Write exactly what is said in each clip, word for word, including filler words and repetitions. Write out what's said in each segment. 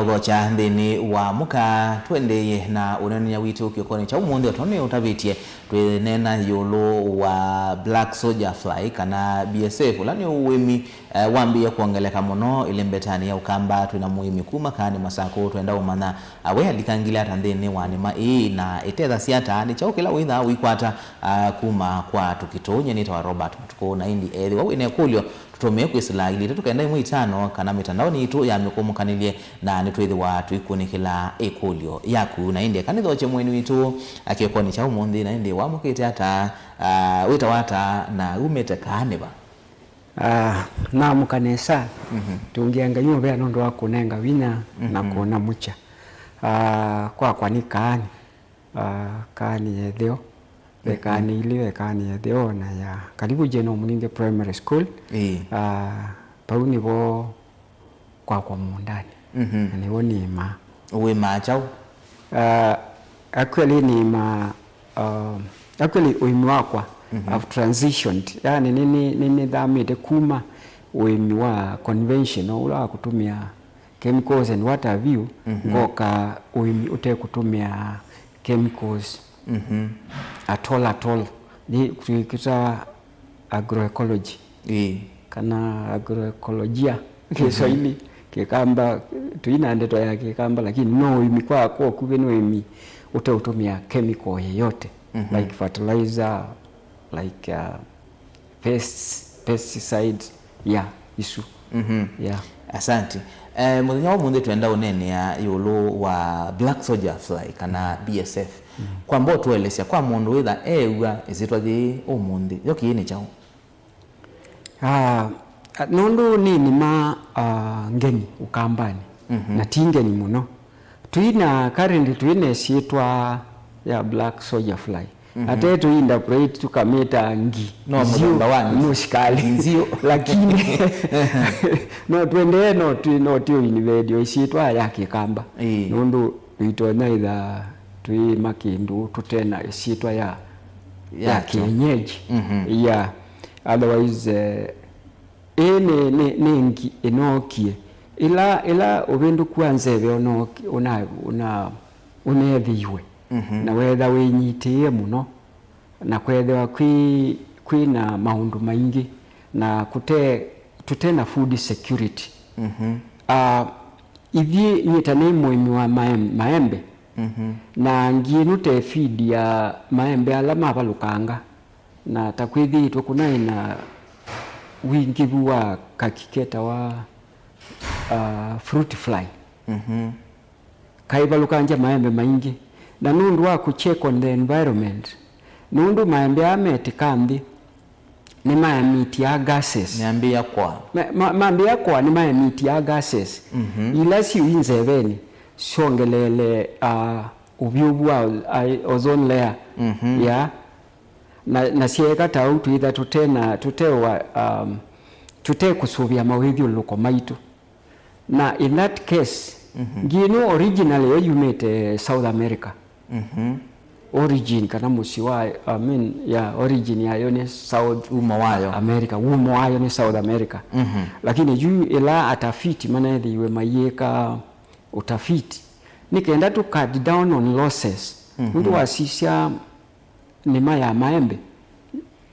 Ũthokya nthĩnĩ wa mũka, tũendeeye na ũneenany'a witũ kĩokonĩ kya ũmũnthĩ. O tondũ nĩũtavĩtye, twĩneena ĩũlũ wa black soldier fly, kana B S F, ũla nĩ ũĩmi, eh, wambĩĩe kwongeleka mũno ĩlembetanĩ ya Ũkamba. Twĩ na mũĩmi kuma Kaani Masakũ, twenda ũmanya, ah, we alikangile ata nthĩnĩ wa nĩma ĩĩ, na ĩtethasya ata? Nĩ kyaũ kĩla wĩthaa ũikwata, ah, kuma kwa tũkitũ? Nyie nĩtawa Robert Matukũ, na ĩndĩ ethĩwa wĩ na ĩkũlyo, tũtũmĩe kwĩsĩla ilĩ itatũ kenda ĩmwe itano kana mĩtandaonĩ yitũ ya mĩkũmũkanĩlye, na nĩtwĩthĩwa tũikunĩkĩla ĩkũlyo yaku. Na ĩndĩ eka nĩthokye mũeni witũ, ah, kĩokonĩ kya ũmũnthĩ, na ĩndĩ wamũkĩte ata, ah, wĩtawa ata, na umĩte Kaani va? Ah, naamũka nesa. Mhm. Tũngĩa Ngai mũvea nũndũ wa kũnenga vinya na Mhm. kũnamũkya. Ah, kwakwa nĩ Kaani. Ah, Kaani ya ĩtheo. Ve Mhm. Kaani ilĩ, ve Kaani ya ĩtheo na ya Karibu Jane Omulinde Primary School. Ĩĩ. Ah, vau nĩvo kwakwa mũũndanĩ. Mhm. Na nĩvo nĩĩmaa. Ũĩmaa kyaũ? Ah, actually nĩĩmaa, ah, actually ũĩmi wakwa, Mhm. I've transitioned. Yani nĩ, nĩ, nĩ, nĩthamĩte kuma ũĩmi wa conventional, ũla wa kũtũmĩa chemicals and what have you, Mhm. ngoka ũĩmi ũtekũtũmĩa chemicals Mhm. at all, at all. Nĩ twĩkĩta agroecology Ĩĩ. kana agroecolojia Mhm. Kĩswahili, Kĩkamba, tũina ndeto ya Kĩkamba, lakini no ũĩmi kwa, kwa ũkuvĩ nĩ ũĩmi ũteũtũmĩa chemical yeyote, Mhm. like fertilizer, like, uh, pests, pesticides, yeah, isu. Mhm. Yeah. Asante. Eh, mũthenya wa ũmũnthĩ twenda ũneenea ĩũlũ wa black soldier fly kana B S F. Mm. Kwamba ũtũelesya kwa mũndũ wĩtha eew'a ĩsyĩtwa yĩĩ ũmũnthĩ, yo kĩĩ nĩ kyaũ? Ah, nũndũ nĩ nĩma, ah, ngeni Ũkambanĩ, Mhm. na ti ngeni mũno. Twĩ na, currently twĩ na ĩsyĩtwa ya black soldier fly. Mhm. Ate tũinterpret tũkamĩta ngi. No nziũ, mũthemba wa ngi. Mũsikali. Ngi nziũ. Lakini, no twendee, no twĩ, no twĩ invent ĩsyĩtwa ya Kĩkamba. Ĩĩ. Nũndũ tũitonya ĩtha twĩĩma kĩndũ tũte na ĩsyĩtwa ya, ya Ya kyo. Kienyeji. Mhm. Yeah. Otherwise, eh, ĩĩ nĩ, nĩ, nĩ ngi ĩnookie. Ĩla, ĩla ũvĩndũku wa nzeve ũnooki-, ũna, ũna, ũneethĩiwe. Mhm. Na weetha wĩnyitĩĩe mũno, na kweethĩwa kwĩ, kwĩ na maũndũ maingĩ, na kũte, tũte na food security. Mhm. Ah, ithyĩ, nyie ta nĩ mũĩmi wa maem-, maembe, Mhm. na ngi ĩno te feed ya maembe ala mavalũkanga, na ta kwĩthĩĩtwe kũnaĩ na wingĩvu wa kaki ketawa, ah, fruit fly. Mhm. Kaivalũkangya maembe maingĩ. Na nũndũ wa kũ check on the environment, nũndũ maembe aa metĩka nthĩ, nĩmaemitia gases. Nĩambĩĩa kwa. Ma-, ma-, mambĩĩa kwa, nĩmaemitia gases. Mhm. Ila syĩ nzevenĩ syongeleele, ah, ũvyũvu wa o-, a-, ozone layer. Mhm. Yeah. Na, na syeeka ta ũu twĩtha tũte na, tũte wa, um, tũte kũsũvĩa mawĩthyũlũlũko maitũ. Na in that case, mhm, ngi ĩno originally yo yumĩte South America. Mhm. Origin kana mũsyĩ wa, I mean, yeah, origin yayo nĩ South Umo wayo. America, umo wayo nĩ South America. Mhm. Lakini yu ĩla atafiti maneethĩiwe mayĩka ũtafiti, nĩ kenda to cut down on losses. Mhm. Nũndũ wasisya nĩma ya maembe,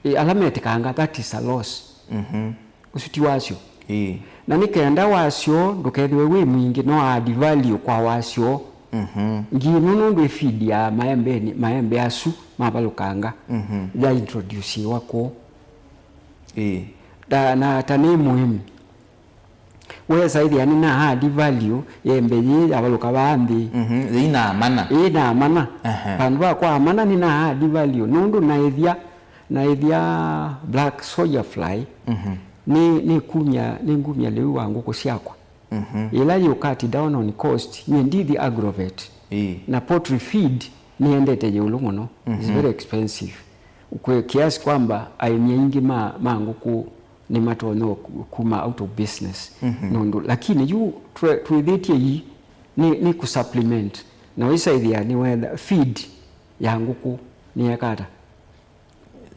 ĩ, ala metĩkanga, that is a loss. Mhm. Ũsu ti wasyo. Ĩĩ. Na nĩ kenda wasyo ndũkethĩwe wĩ mwingĩ, no add value kwa wasyo. Mhm. Ngi ĩno nũndũ ĩfidia maembenĩ, maembe asu mavalũkanga, mhm, ya introduciwa kũu. Ĩĩ. Ta, na ta nĩ mũĩmi, wesa ĩthĩa nĩna add value, yembe yĩĩ yavalũka vaa nthĩ. Mhm, yĩina mana. Yĩina mana. Ehe. Vandũ va kwa mana nĩna add value. Nũndũ naĩthya, naĩthya black soldier fly, mhm, nĩ, nĩ kumya, nĩ ngumya lĩu wa ngũkũ syakwa. Mhm. Ĩla you cut down on cost, nyie ndithi agrovet. Ĩĩ. Na poultry feed nĩendete ĩũlũ mũno. It's, mhm, very expensive. Kwĩ kiasi kwamba aĩmi aingĩ ma, ma ngũkũ nĩmatonya ku-, kuma out of business. Mhm. Nũndũ, lakini yu twe-, twĩthĩtye ii nĩ, nĩ kũ supplement. Na wĩsaĩthĩa nĩ wetha feed ya ngũkũ nĩyeka ata?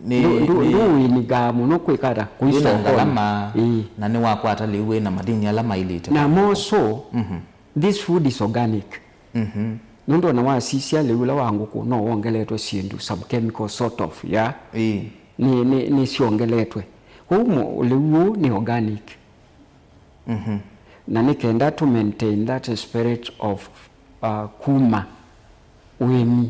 Nĩ, ndũ-, ndũ-, nĩ ndũwĩnĩkaa mũno kwĩka ata? Kũi sokoni. Wĩna ngalama, ĩĩ, na nĩwakwata lĩu wĩna madini ala maĩlĩte. Na moso, mhm, This food is organic. Mhm. Nũndũ ona wasisya lĩu ũla wa ngũkũ no wongeletwe syĩndũ, some chemical sort of, yeah. Ĩĩ. Nĩ, nĩ, nĩ syongeletwe. Kwoou mo-, lĩu ũũ nĩ organic. Mhm. Na nĩ kenda to maintain that spirit of, uh, kuma ũĩmi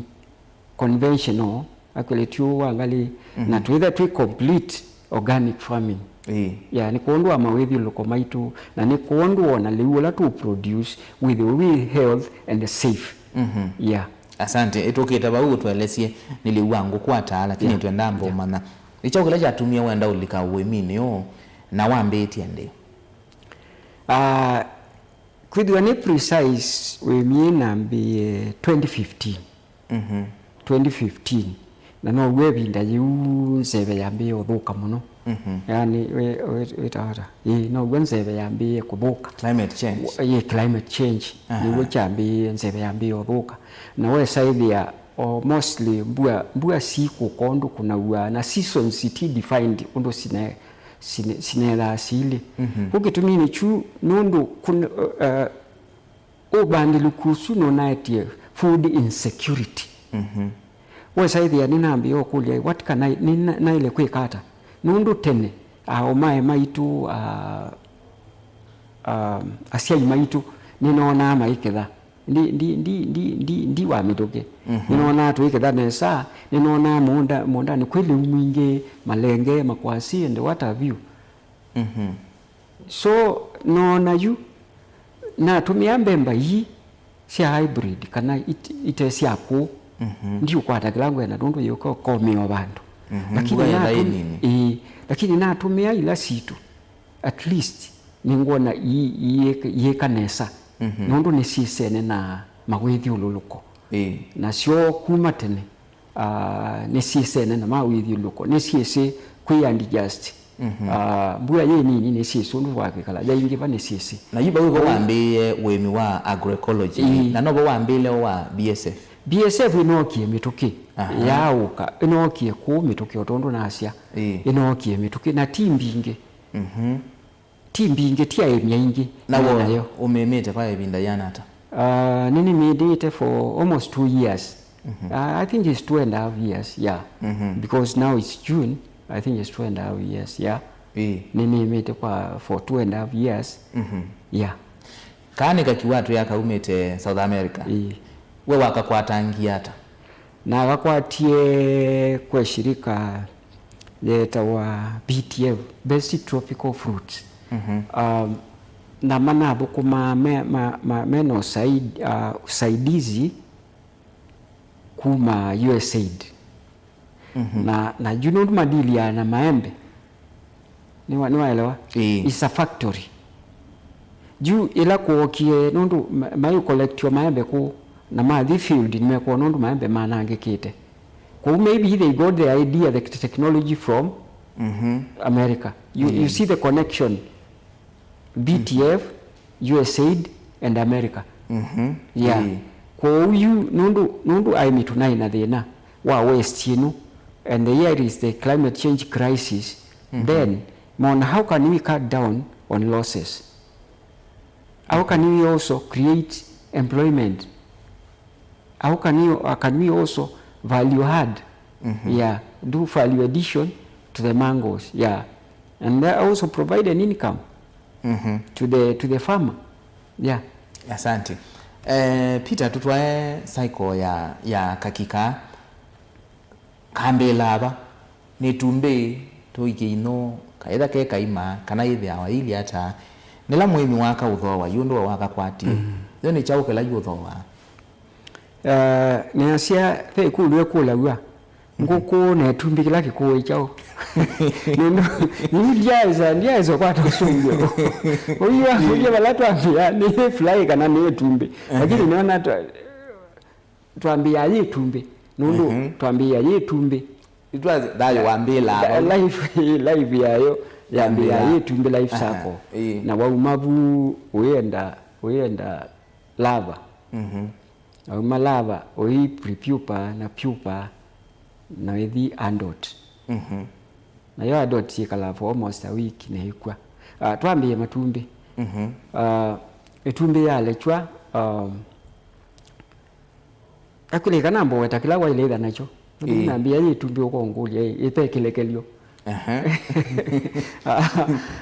conventional, actually, ti ũũ wa ngalĩ, na twĩthe twĩ complete organic farming. Ĩĩ. Yeah, nĩ kwondũ wa mawĩthyũlũko maitũ, na nĩ kwondũ wona lĩu ũla tũ produce wĩthĩwe wĩ health and safe. Mhm. Yeah. Asante. Ĩtũkĩte vau ũtũelesye nĩ lĩu wa ngũkũ ata, lakini, yeah, twendaa mbo, yeah, ũmanya nĩ kyaũ kĩla kyatumie wenda ũlika ũĩminĩ ũũ, na wambĩĩtye ndĩ? Ah, kwĩthĩwa nĩ precise, ũĩmi nambĩĩe twenty fifteen. Mhm. Twenty fifteen. Na now'o ĩvinda yĩu nzeve yambĩĩe ũthũka mũno. Mhm. Yani, wĩ-, wĩ-, wĩtawa ata? Ĩĩ, now'o nzeve yambĩĩe kũthũka. Climate change. Ĩĩ, climate change. Aha. Nĩw'o kyambĩĩe, nzeve yambĩĩe ũthũka. Na wesa ĩthĩa, o, mostly mbua, mbua sikũka ũndũ kũnaw'a, na seasons iti defined ũndũ sine-, sine-, sinethaa siilĩ. Mhm. Kũ kĩtumi nĩ kyu, nũndũ kũn-, uh, ũvandĩlũku ũsu nũnaetie food insecurity. Mhm. Wesa ĩthĩa nĩnambĩĩa ũkũlya, "What can I, nĩ, na-, naĩle kwĩka ata?" Nũndũ tene, aa, ũmae maitũ, aa, aa, asyai maitũ, nĩnoonaa maiketha. Ndi, ndi, ndi, ndi, ndi, ndi wa mĩtũkĩ. Mhm. Nĩnoonaa tũiketha nesa, nĩnoonaa mũũnda, mũũndanĩ kwĩ lĩu mwingĩ, malenge, makwasi, and what have you. Mhm. So, noona yu, natũmĩa mbemba ii sya hybrid kana it-, ite sya kũũ, mhm, ndiũkwata kĩla ngwenda nũndũ yĩũka ũkomea o vandũ. Mhm, lakini mbua yenda natũm-, ĩnini. Ĩĩ, lakini natũmĩa ila sitũ, at least, nĩngwona ii-, iĩk-, iĩka nesa, mhm, nũndũ nĩsyĩsene na mawĩthyũlũlũko. Ĩĩ. Nasyo kuma tene, ah, nĩsyĩsene na mawĩthyũlũlũko, nĩsyĩsĩ kwĩ adjust. Mhm. Ah, mbua yĩ nini nĩsyĩsĩ ũndũ wa kwĩkala, yaingĩva nĩsyĩsĩ. Na yu vau vo wambĩĩe ũĩmi wa agroecology, ĩĩ, na novo wambĩĩle wa B S F? B S F ĩnookie mĩtũkĩ, aha, yaũka, ĩnookie kũũ mĩtũkĩ, o tondũ nasya, ĩĩ, ĩnookie mĩtũkĩ, na ti mbingĩ. Mhm. Ti mbingĩ, ti aĩmi aingĩ. Na nayo ũmĩmĩte kwa ĩvinda yĩana ata? Uh, nĩnĩmĩmĩte for almost two years. Mhm. Uh, I think it's two and a half years, yeah. Mhm. Because now it's June, I think it's two and a half years, yeah. Ĩĩ. Nĩnĩmĩmĩte kwa, for two and a half years. Mhm. Yeah. Kaa nĩ kakiwa twĩa kaumĩte South America. Ĩĩ. We wakakwatangie ata? Nakakwatie kwĩ shirika yĩtawa B T F, Best Tropical Fruits. Mhm. Um, na manathũkũmaa me, ma, ma, mena usaid-, uh, usaidizi kuma U S aid. Mhm. Na, na yu nũndũ madiliaa na maembe, nĩwa-, nĩwaelewa? Ĩĩ. It's a factory. Yu ĩla kwokie, nũndũ ma-, maiũkolektiwa maembe kũũ, na mathi field, nĩmekwona ũndũ maembe manangĩkĩte. Kwoou maybe they got the idea, the technology from, mhm, America. You, you, ĩĩ, see the connection. B T F, U S aid, and America. Mhm. Yeah. Ĩĩ. Kwoou yu, nũndũ, nũndũ aĩmi tũnaĩ na thĩna wa waste ĩno, and here is the climate change crisis, mhm, then, mona, how can we cut down on losses? How can we also create employment? How can you, uh, can we also value add? Mhm. Yeah, do value addition to the mangoes, yeah. And that also provide an income, mhm, to the, to the farmer. Yeah. Asante. Eh, Peter, tũtwae cycle ya, ya kakika. Kambĩĩlaa va? Nĩ ĩtumbĩ tũikie ino, kaĩtha ke kaima, kana yĩthĩawa ĩilye ata? Nĩla mũĩmi waka ũthooa, yu ũndũ we wakakwatie. Mm. Yo nĩ kyaũ kĩla yu ũthooaa? Eh, nĩasya, ve ĩkũlyo ĩkũlaw'a, mm, ngũkũ na ĩtumbĩ kĩla kĩkũũ ĩ kyaũ? Nũndũ, yu ndyaĩsa, ndyaĩsa kwata ũsũngĩo. Ũyu wakũlya vala twambĩa, nĩ fly kana nĩ ĩtumbĩ. Lakini, mhm, nĩona twa-, twambĩĩa yĩ ĩtumbĩ, nũndũ, mhm, twambĩĩa yĩ ĩtumbĩ. Itwa thayũ wambĩĩlaa vau. Life, life yayo yambĩĩa yĩ ĩtumbĩ, life, aha, circle. Ĩĩ. Na wauma vu ũyenda, ũyenda larva. Mhm. Wauma larva ũi prepupa na pupa na ũithi adult. Mhm. Nayo adult yĩkalaa for almost a week na ĩkw'a. Ah, twambĩĩe matumbĩ. Mhm. Ah, ĩtumbĩ yalekywa, Um, actually, kana mboweta kĩla wailĩtha nakyo. Ĩĩ. Nambĩa yĩ ĩtumbĩ ũkongũlya, ĩ, ĩte kĩlekelyo. Aha.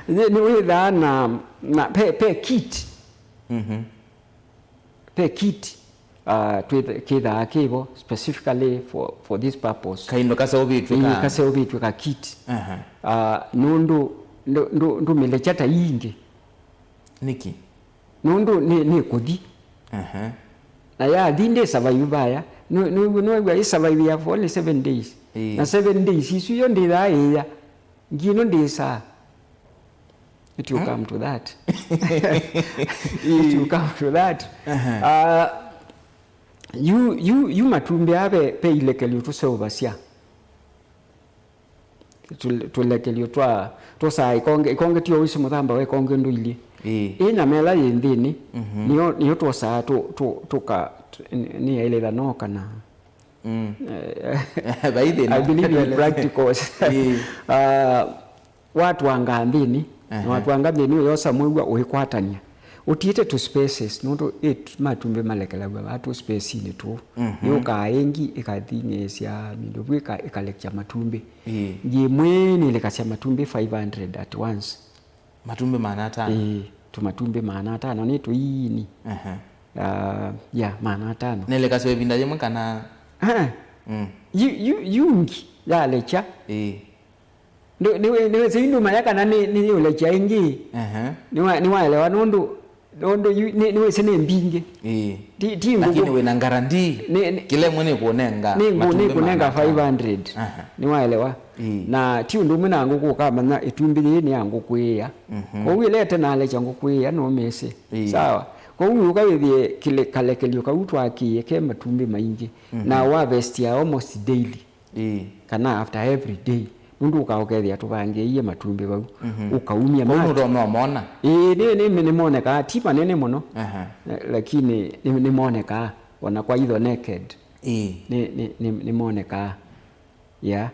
Nĩ, nĩ wĩthaa na, na pe, pe kit. Mhm. Pe kit, uh, twĩth-, kĩthaa kĩvo specifically for, for this purpose. Kaindo kaseũvĩtw'e. Ĩĩ, ka kaseũvĩtw'e ka kit. Aha. Uh, nũndũ ndũ, ndũ, ndũmĩlekya ta ingĩ. Nĩkĩ? Nũndũ nĩ, nĩ kũthi. Aha. Na yathi ndĩ survive vaya. Nũ-, nũiw'a, nũiw'a ĩ survive ya for only seven days. Ĩĩ. Na seven days isu yo ndĩthaa ĩya. Ngi ĩno ndĩsaa. It will come to that. It will come to that. Aha. Uh, yu, yu, yu matumbĩ aa ve, ve ilekelyo tũseũvasya. Tũ-, tũlekelyo twa, tũsaa ikonge, ikonge tio wĩsĩ mũthamba wa ikonge ndũilyĩ. Ĩĩ. Ĩ nyama ĩla yĩ nthĩnĩ, mhm, nĩyo, nĩyo twosaa tũ, tũ, tũka, tũ, nĩ yaĩlĩla no kana. Mm. Eh, vai thĩna. I believe in practicals. Ĩĩ. Ah, watwanga nthĩnĩ, aha, na watwanga nthĩnĩ ũyosa mwĩw'a ũikwatany'a. Ũtiĩte tũ spaces, nũndũ ĩ t-, matumbĩ malekelaw'a vaa tũ space-inĩ tũũ. Mhm. Yũkaa ĩngĩ ĩkathing'ĩĩsya mĩndũ vu ĩka-, ĩkalekya matumbĩ. Ĩĩ. Ngĩ ĩmwe nĩlekasya matumbĩ five hundred at once. Matumbĩ maana atano? Ĩĩ, tũmatumbĩ maana atano nĩ tũini. Aha. Ah, ya, maana atano. Nelekasya ĩvinda yĩmwe kana? Ah. Mm. Yu, yu, yungi yalekya. Ĩĩ. Nĩ, nĩ, nĩwĩsĩ yu ndũmanya kana nĩ, nĩyũlekya ĩngĩ. Aha. Nĩwa-, nĩwaelewa nũndũ, nũndũ yu, nĩ, nĩwĩsĩ nĩ mbingĩ. Ĩĩ. Ti, ti ngũkũ. Lakini wĩna guarantee, nĩ, nĩ, kĩla ĩmwe nĩkũnenga nĩ ngũ-, matumbĩ nĩkũnenga maana atano. Five hundred. Aha. Nĩwaelewa? Ĩĩ. Na ti ũndũ ũmwe na ngũkũ ũkamanya ĩtumbĩ yĩĩ nĩ ya ngũkũ ĩya. Mhm. Kwoou ĩla ĩte nalekya ngũkũ ĩya nũmĩsĩ. Ĩĩ. Sawa. Kwoou ũka wĩthĩe kĩle-, kalekelyo kau twakĩie ke matumbĩ maingĩ. Mhm. Na wa harvest ya almost daily. Ĩĩ. Kana after every day. Nũndũ ũka ũkethĩa tũvangĩĩie matumbĩ vau. Mhm. Ũkaumya. Kwoou mat-, nũtonya ũmona? Ĩĩ, nĩ, nĩ, nĩmonekaa. Ti manene mũno. Aha. Eh, lakini nĩ, nĩmonekaa. Ona kwa itho naked. Ĩĩ. Nĩ, nĩ, nĩ, nĩmonekaa. Yeah.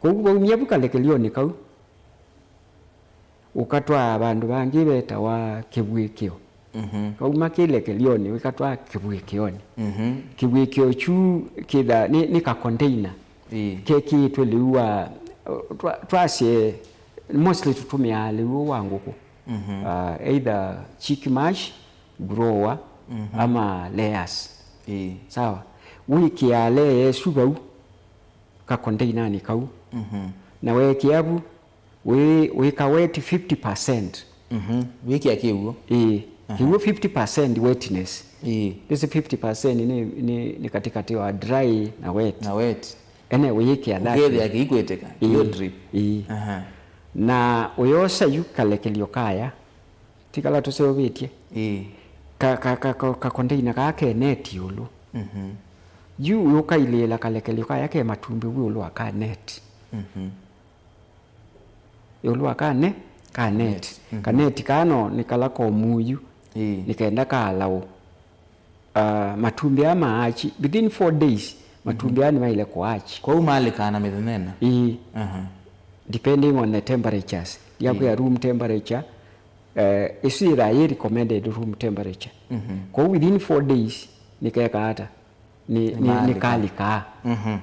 Kwoou vaumya vu kalekelyonĩ kau, ũkatwaa vandũ vangĩ vetawa kĩvw'ĩkĩo. Mhm. Kauma kĩlekelyonĩ, wĩkatwaa kĩvw'ĩkĩonĩ. Mhm. Kĩvw'ĩkĩo kyu kĩtha-, nĩ, nĩ ka container. Ĩĩ. Kekĩĩtwe lĩu wa, twa-, twasye, mostly tũtũmĩaa lĩu wa ngũkũ. Mhm. Ah, either chick mash, grower, mhm, ama layers. Ĩĩ. Sawa. Wĩkĩaa layer ĩsu vau, ka container-nĩ kau. Mhm. Na weekĩa vu, wĩ, wĩka wet fifty percent. Mhm. Wĩkĩa kĩw'ũ. Ĩĩ. Aha. Kĩw'ũ fifty percent wetness. Ĩĩ. This fifty percent nĩ, nĩ, nĩ katĩkatĩ wa dry na wet. Na wet. Ene ũyĩkĩa that. Ũkethĩa kĩikwĩtĩka. Ĩĩ. Yo drip. Ĩĩ. Aha. Na ũyosa yu kalekelyo kaya, ti kala tũseũvĩtye. Ĩĩ. Ka, ka, ka, ka, ka container kaa ke net ĩũlũ. Mhm. Yu ũkailĩĩla kalekelyo kaya ke matumbĩ ĩũlũ wa ka net. Mhm. Ĩũlũ wa ka ne-, ka net. Net. Mhm. Ka net kaa no nĩ kala komuu yu. Ĩĩ. Nĩ kenda kalaũ. Ah, matumbĩ aa ma hatch, within four days, matumbĩ aa nĩmaĩle kũ hatch. Kwoou malĩkaa na mĩthenya ĩna? Ĩĩ. Aha. Depending on the temperatures. Yakwĩa, ĩĩ, room temperature, eh, ĩsu yĩthaa yĩ recommended room temperature. Mhm. Kwoou within four days, nĩkekaa ata? Nĩ, nĩ, nĩmalĩkaa. Nĩkalĩkaa. Mhm.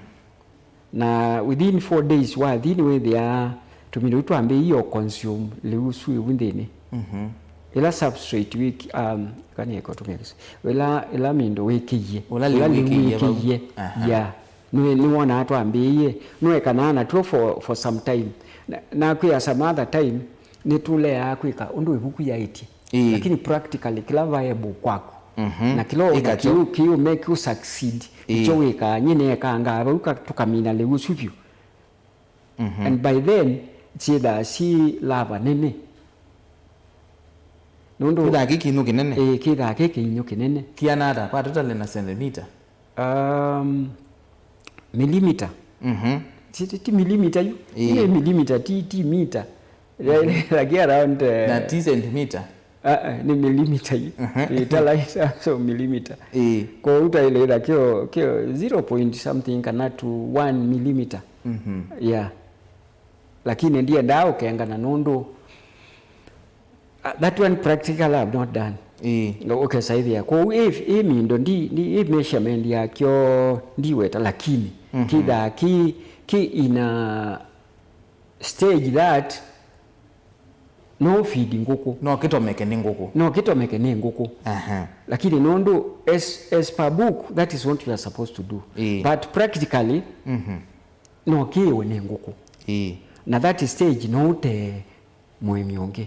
Na within four days wathi nĩwĩthĩaa tũmĩndũ tũu twambĩĩie o consume lĩu ũsu ĩvu nthĩnĩ. Mhm. Ĩla substrate wĩki-, um, kanieko tũmĩkĩsĩ. Ĩla, ĩla mĩndũ wĩkĩie. Ũla lĩu wĩkĩie vau. Wĩkĩie. Aha. Yeah. Nĩ, nĩwonaa twambĩĩie. Nũekanaa natw'o for, for some time. Na, nakwĩa some other time, nĩtũleaa kwĩka ũndũ ĩvuku yaĩtye. Ĩĩ. Lakini practically, kĩla viable kwaku. Mhm. Na kĩla ũka ĩkakyo. Kĩu, kĩu make you succeed. Ĩĩ. Nĩkyo wĩkaa, nyie nĩekangaa vau ka-, tũkamina lĩu ũsu vyũ. Mhm. And by then, syĩthaa syĩ lava nene. Nũndũ kĩthaa kĩ kĩinyũ kĩnene? Ĩĩ, kĩthaa kĩ kĩinyũ kĩnene. Kĩana ata kwa totally na sentimita? Um, milimita. Mhm. Ti, ti, ti milimita yu. Ĩĩ. Nĩ milimita, ti, ti mita. Mhm. Lakini around, eh, na ti sentimita? Ah, ah, nĩ milimita yu. Mhm. Ĩĩ, ta like so, so milimita. Ĩĩ. Kwoou taĩle ĩtha kĩo, kĩo zero point something kana to one millimeter. Mhm. Yeah. Lakini ndiendaa ũkengana nũndũ, uh, that one practical I have not done. Ĩĩ. Ũkesa ĩthĩa. Kwoou ĩ, ĩ mindo ndi, ndi, ĩ measurement yakyo ndiweta, lakini kĩthaa kĩ, kĩ in a stage that no feed ngũkũ. No kĩtomeke nĩ ngũkũ. No kĩtomeke nĩ ngũkũ. Aha. Lakini nũndũ as, as per book, that is what you are supposed to do. Ĩĩ. But practically, no kĩĩwe nĩ ngũkũ. Ĩĩ. Na that stage no ũtee mũĩmi ũngĩ.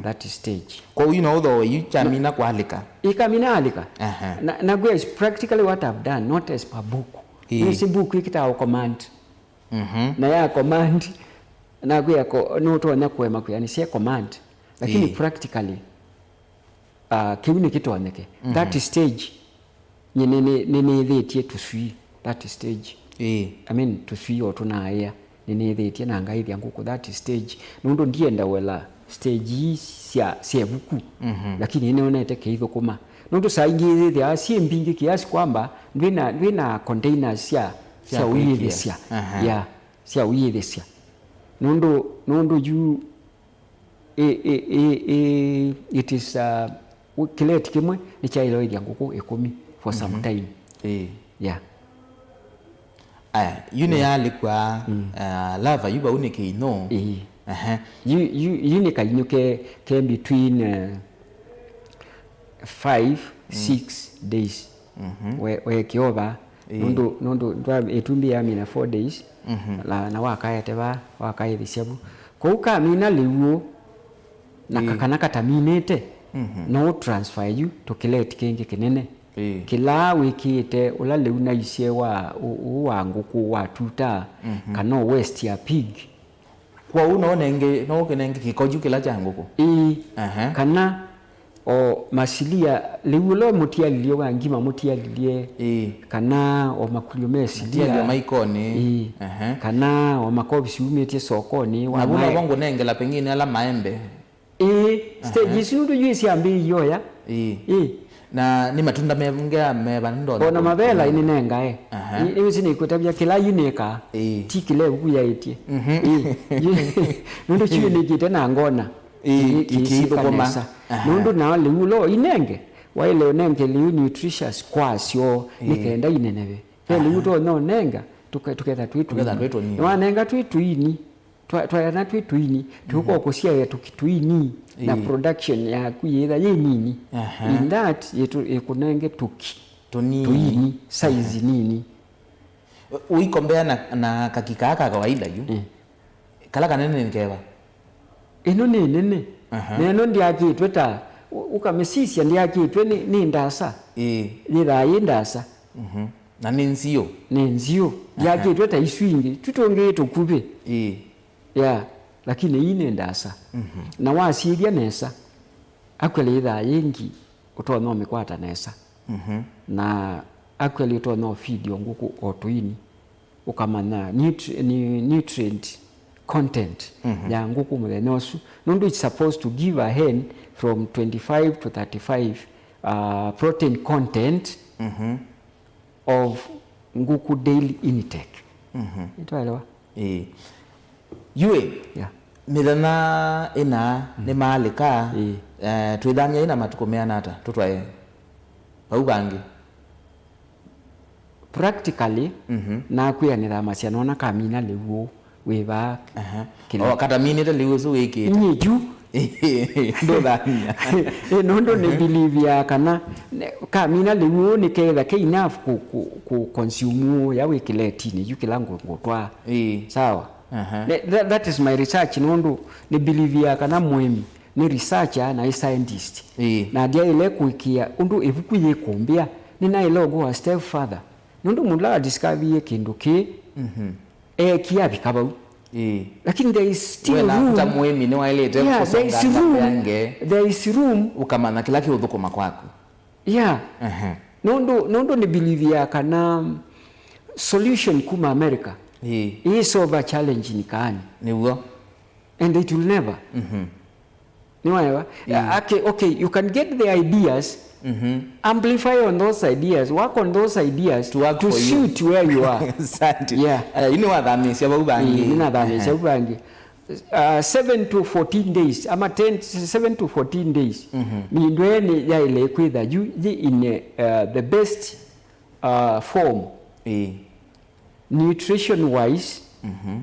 That stage. Kwoou yu no ũthooe yu kyamina kwalĩka. Ĩkamina alĩka. Aha. Na, na kwĩa is practically what I've done, not as per book. Ĩĩ. Nĩsĩ book ĩkĩtaa command. Mhm. Na ya command, nakwĩa ko, nũtonya kũema kwĩanĩsya command. Lakini ĩĩ, practically, uh, kĩu nĩkĩtonyeke. Mhm. That stage, nye nĩ, nĩ, nĩnĩĩthĩtye tũswii. That stage. Ĩĩ. I mean, tũswii o tũnaaĩa. Nĩnĩĩthĩtye na ngaĩthya ngũkũ that stage. Nũndũ ndienda wela stage ii sya, sya ĩvuku. Mhm. Lakini nĩnĩonete kĩithũkũma. Nũndũ saa ingĩ ithĩthĩawa syĩ mbingĩ kiasi kwamba ndwĩna, ndwĩna containers sya, sya, sya kwĩkĩa, ũyĩthĩsya. Aha. Yeah. Sya ũyĩthĩsya. Nũndũ, nũndũ yu, i, i, i, i, it is, uh, kĩleti kĩmwe nĩkyaĩle ũĩthya ngũkũ ĩkũmi for some time. Ĩĩ. Yeah. Aya, yu nĩyalĩkw'a, uh, lava yu vau nĩ kĩinyũ. Ĩĩ. Ehe. Yu, yu, yu nĩ kainyũ ke, ke between, uh, five, six days. Mhm. We, weekĩova. Ĩĩ. Nũndũ, nũndũ ndwa-, ĩtumbĩ yamina four days, na, na wakaete va, wakaĩthĩsya vu. Kwoou kamina lĩu ũũ, na ka-, kana kataminĩte, no ũtransfer yu tũkĩleti kĩngĩ kĩnene. Ĩĩ. Kĩla wĩkĩĩte ũla lĩu naisye wa, ũ-, ũũ wa ngũkũ wa tutaa, kana ũ waste ya pig. Kwoou no ũnenge, no ũkĩnenge kĩko kyu kĩla kya ngũkũ? Ĩĩ. Aha. Kana o masilia, lĩu ũla mũtialilye wa ngima mũtialilye, ĩĩ, kana o makulyo me silia. Matialilye ma ikonĩ. Ĩĩ. Aha. Kana o makovisi umĩtye sokonĩ wa. Navu novo mae- ngũnengela pengine ala maembe. Ĩĩ, stage isu nũndũ yu syambĩĩie oya. Ĩĩ. Ĩĩ. Na nĩ matunda mengea meva ndonya. Ona mavela ĩnĩnengae. Aha. Ĩĩ, ĩĩ, nĩwĩsĩ nĩkũtavya kĩla yu nĩkaa. Ĩĩ. Ti kĩla ĩvuku yaĩtye. Mhm. Ĩĩ. Nũndũ kyu nĩkĩte na ngona. Ĩĩ, kĩ-, kĩsithũkũma. Kĩsika nesa. Aha. Nũndũ nao lĩu lo inenge, waĩle ũnenge lĩu nutritious kwasyo, ĩĩ, nĩ kenda ineneve. Ve lĩu, aha, tonya ũnenga, tũke-, tũketha twĩ tũini. Tũketha twĩ tũnini. Nĩwanenga twĩ tũini. Twa-, twayana twĩ tũini, tũkũkũsyaĩa tũki tũini, na, ĩĩ, production yaku yĩtha yĩ nini. Aha. In that, yĩtũ-, ĩkũnenge tũki tũnini, tũini, size, aha, nini. Ũikombea na, na kaki kaa ka kawaida yu. Eh. Kala kanene nĩ keva? Ĩno nĩ nene. Aha. Na ĩno ndyakĩtwe ta, ũ-, ũkamĩsisya ndyakĩtwe nĩ, nĩ ndasa. Ĩĩ. Yĩthaa yĩ ndasa. Mhm. Na nĩ nziũ. Nĩ nziũ. Aha. Yakĩtwe ta isu ingĩ. Tũtũngĩ tũkuvĩ. Ĩĩ. Yeah. Lakini ii nĩ ndasa. Mhm. Na wasyĩthya nesa, actually yĩthaa yĩngĩ ũtonya ũmĩkwata nesa. Mhm. Na actually ũtonya ũfeed o ngũkũ o tũini. Ũkamanya nutri-, ni-, nutrient content, mhm, ya ngũkũ mũthenya ũsu. Nũndũ it's supposed to give a hen from twenty-five to thirty-five, uh, protein content, mhm, of ngũkũ daily intake. Mhm. Nĩtwaelewa? Ĩĩ. Yu ĩ, yeah, mĩthenya ĩna, mm, nĩmaalĩka, ĩĩ, eh, twĩthamya ĩna matukũ meana ata? Tũtwae vau vangĩ. Practically, mhm, nakwĩa nĩthamasya nona kamina lĩu ũũ wĩ vaa. Aha. Kĩla. O, kataminĩte lĩu ũsu wĩkĩte. Nyie yu. Ndũthamia. Ĩ, nũndũ nĩ, mhm, believe ya kana ne-, kamina lĩu ũũ nĩketha ke enough kũ, kũ, kũ consume ũũ ya wĩ kĩletinĩ yu kĩla ngũ-, ngũtwaa. Ĩĩ. Sawa? Aha. Ne-, tha-, that is my research nũndũ nĩ believe ya kana mũĩmi nĩ researcher na ĩ scientist. Ĩĩ. Na ndyaĩle kũĩkĩĩa ũndũ ĩvuku yĩkũmbĩa, nĩnaĩle ũgo a step further. Nũndũ mũndũ la discoverie kĩndũ kĩĩ, mhm, eekie avika vau. Ĩĩ. Lakini there is still room. We na ta mũĩmi nĩwaĩlĩte, yeah, there is room. There is room. Ũkamanya kĩla kĩũthũkũma kwaku. Yeah. Ehe. Nũndũ, nũndũ nĩ believe ya kana solution kuma America, ĩĩ, ĩ solve a challenge nĩ kaani. Nĩw'o. And it will never. Mhm. Nĩwaewa? Mm. Uh, okay, okay, you can get the ideas, mhm, amplify on those ideas, work on those ideas to work to for you. Suit where you are. Asante. Yeah. Eh, yu nĩwathamĩĩsya vau vangĩ. Mm, nĩnathamĩĩsya vau vangĩ. Uh, seven to fourteen days, ama ten, seven to fourteen days. Mhm. Mĩndũ ĩĩ nĩ yaĩle kwĩtha yu yĩ in a, uh, the best, uh, form, Ĩĩ. nutrition wise. Mhm.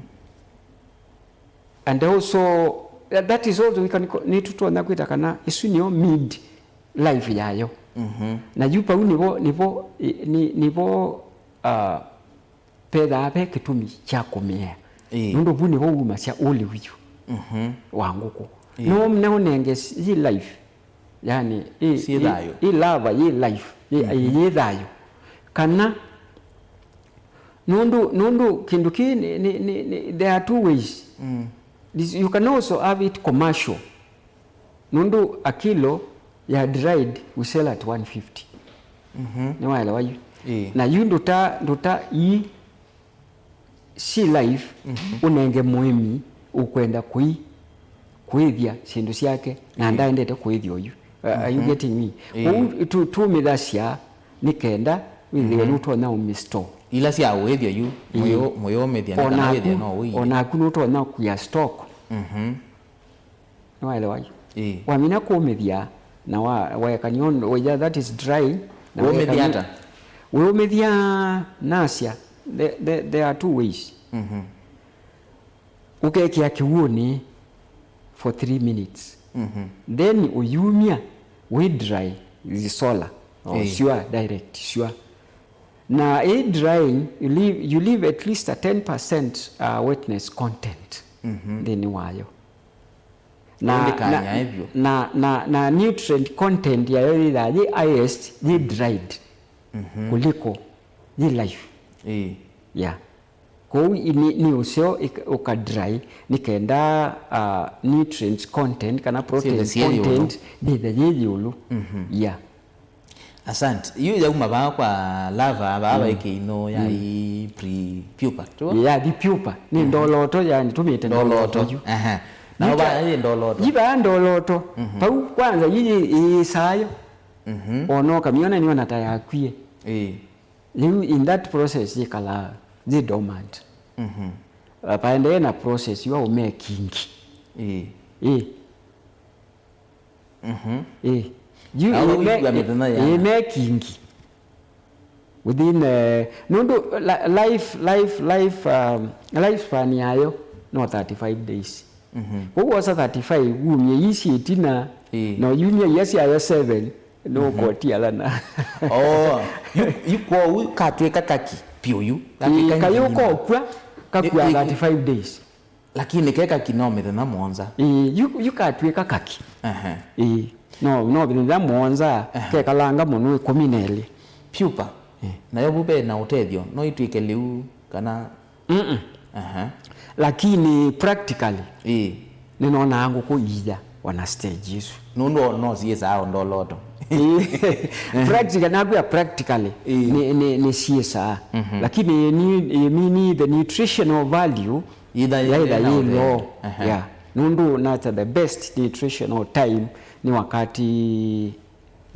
And also, that, that is also, we can co-, nĩtũtonya kwĩta kana ĩsu nĩyo mid life yayo. Mhm. Na yu pau nĩvo, nĩvo, nĩ, nĩvo, uh, vethaa ve kĩtumi kya kũmĩea. Ĩĩ. Nũndũ vu nĩvo wumasya ũlĩu yu Mhm. wa ngũkũ. Ĩĩ. No, no ũnenge s-, yĩ life. Yani, ĩ, Syĩ ĩ, thayũ. Ĩ lava, yĩ life, yĩ, Mhm. yĩ thayũ. Kana, nũndũ, nũndũ kĩndũ kĩĩ nĩ, nĩ, nĩ, nĩ, there are two ways. Mm. This, you can also have it commercial. Nũndũ a kilo ya dried we sell at one fifty. Mhm. Nĩwaelewa yu? Ĩĩ. Na yu ndũta, ndũta ii si life, Mhm. ũnenge mũĩmi ũkwenda kũi-, kũĩthya syĩndũ syake, na Ĩĩ. ndaendete kũĩthya oyu. Uh, are you Mhm. getting me? Ĩĩ. Kwoou tu-, tumĩthasya nĩ kenda wĩthĩwe Mhm. nũtonya ũmĩstore. Ila sya ũĩthya yu, Ĩĩ. mũyũ-, mũyũmĩthya nĩ kana Onaku, wĩthĩe no ũiye. Onaku nũtonya kũya stock. Mhm. Nĩwaelewa yu? Ĩĩ. Wamina kũmĩthya na wa-, waekany'a ũndũ, wĩya that is dry, na Wĩũmĩthya waekany'a ata? Wĩũmĩthya nasya, the, the, there are two ways. Mhm. Ũkekĩa kĩw'ũnĩ for three minutes. Mhm. Then ũyumya, wĩ dry, zisola, or Ĩĩ. syũa, direct, syũa. Na ĩ drying, you leave, you leave at least a ten percent, uh, wetness content Mhm. nthĩnĩ wayo. Na, Ndĩkanyae na, vyũ. na, na, na nutrient content yayo yĩthaa yĩ highest, yĩ dried Mhm. kuliko yĩ live. Ĩĩ. Yeah. Kwoou i-, nĩ, nĩ ũseo ĩka-, ũka dry nĩ kenda, uh, nutrients content kana protein Syĩthe syĩ ĩũlũ. content yĩthe yĩ ĩũlũ. Mhm. Yeah. Asante. Yu yauma vaa kwa larva, vaa Mm. vai kĩinũ ya Mm. i pre-pupa, tuo? Yathi pupa. Nĩ Mhm. ndoloto, yani, tumĩte Ndoloto. ndoloto yu. Aha. Nao Yu ta-, vaa yĩ ndoloto. Yi vaa ndoloto. Mhm. Pau kwanza yi, yi, yĩsayo. Mhm. Ona ũkamĩona nĩona ta yakwie. Ĩĩ. Rĩu in that process yĩkalaa yĩ dormant. Mhm. Uh, paendee na process ya ũmekingi. Ĩĩ. Ĩĩ. Mhm. Ĩĩ. Yu Na ũla ĩme-, wĩthwa mĩthenya ĩana? Ĩmekingi. Within, eh, nũndũ li-, life, life, life, um, lifespan yayo no thirty-five days. Mhm. Kwoou wosa thirty-five, wumye ii syĩ ĩtina, Ĩĩ. na ũyumya ia syayo seven, nũkotialana. Oh, yu, yu kwoou katwĩka kaki piũ yu. Ĩĩ, kayũ kokwa, kakua Ĩ-, ĩ-, thirty-five days. Lakini ke kaki no mĩthenya mũonza. Ĩĩ, yu, yu katw'ĩka kaki. Ehe. Ĩĩ, no, no mĩthenya mũonza, Ehe. kekalanga mũno ĩkũmi na ĩlĩ. Pupa. Ĩĩ. Nayo vu ve na ũtethyo, no itw'ĩke lĩu kana Mm-mm. Ehe. Lakini practically, Ĩĩ. nĩnonaa ngũkũ iiya ona stage ĩsu. Nũndũ no syĩsaa o ndoloto. Ĩĩ. Practical, nakwĩa practically, Ĩĩ. nĩ, nĩ, nĩ syĩsaa. Mhm. Lakini ni, ni, ni the nutritional value Yĩtha yĩ yaĩtha na yĩ ũtheo. low. Ehe. Yeah. Nũndũ nata the best nutritional time nĩ wakati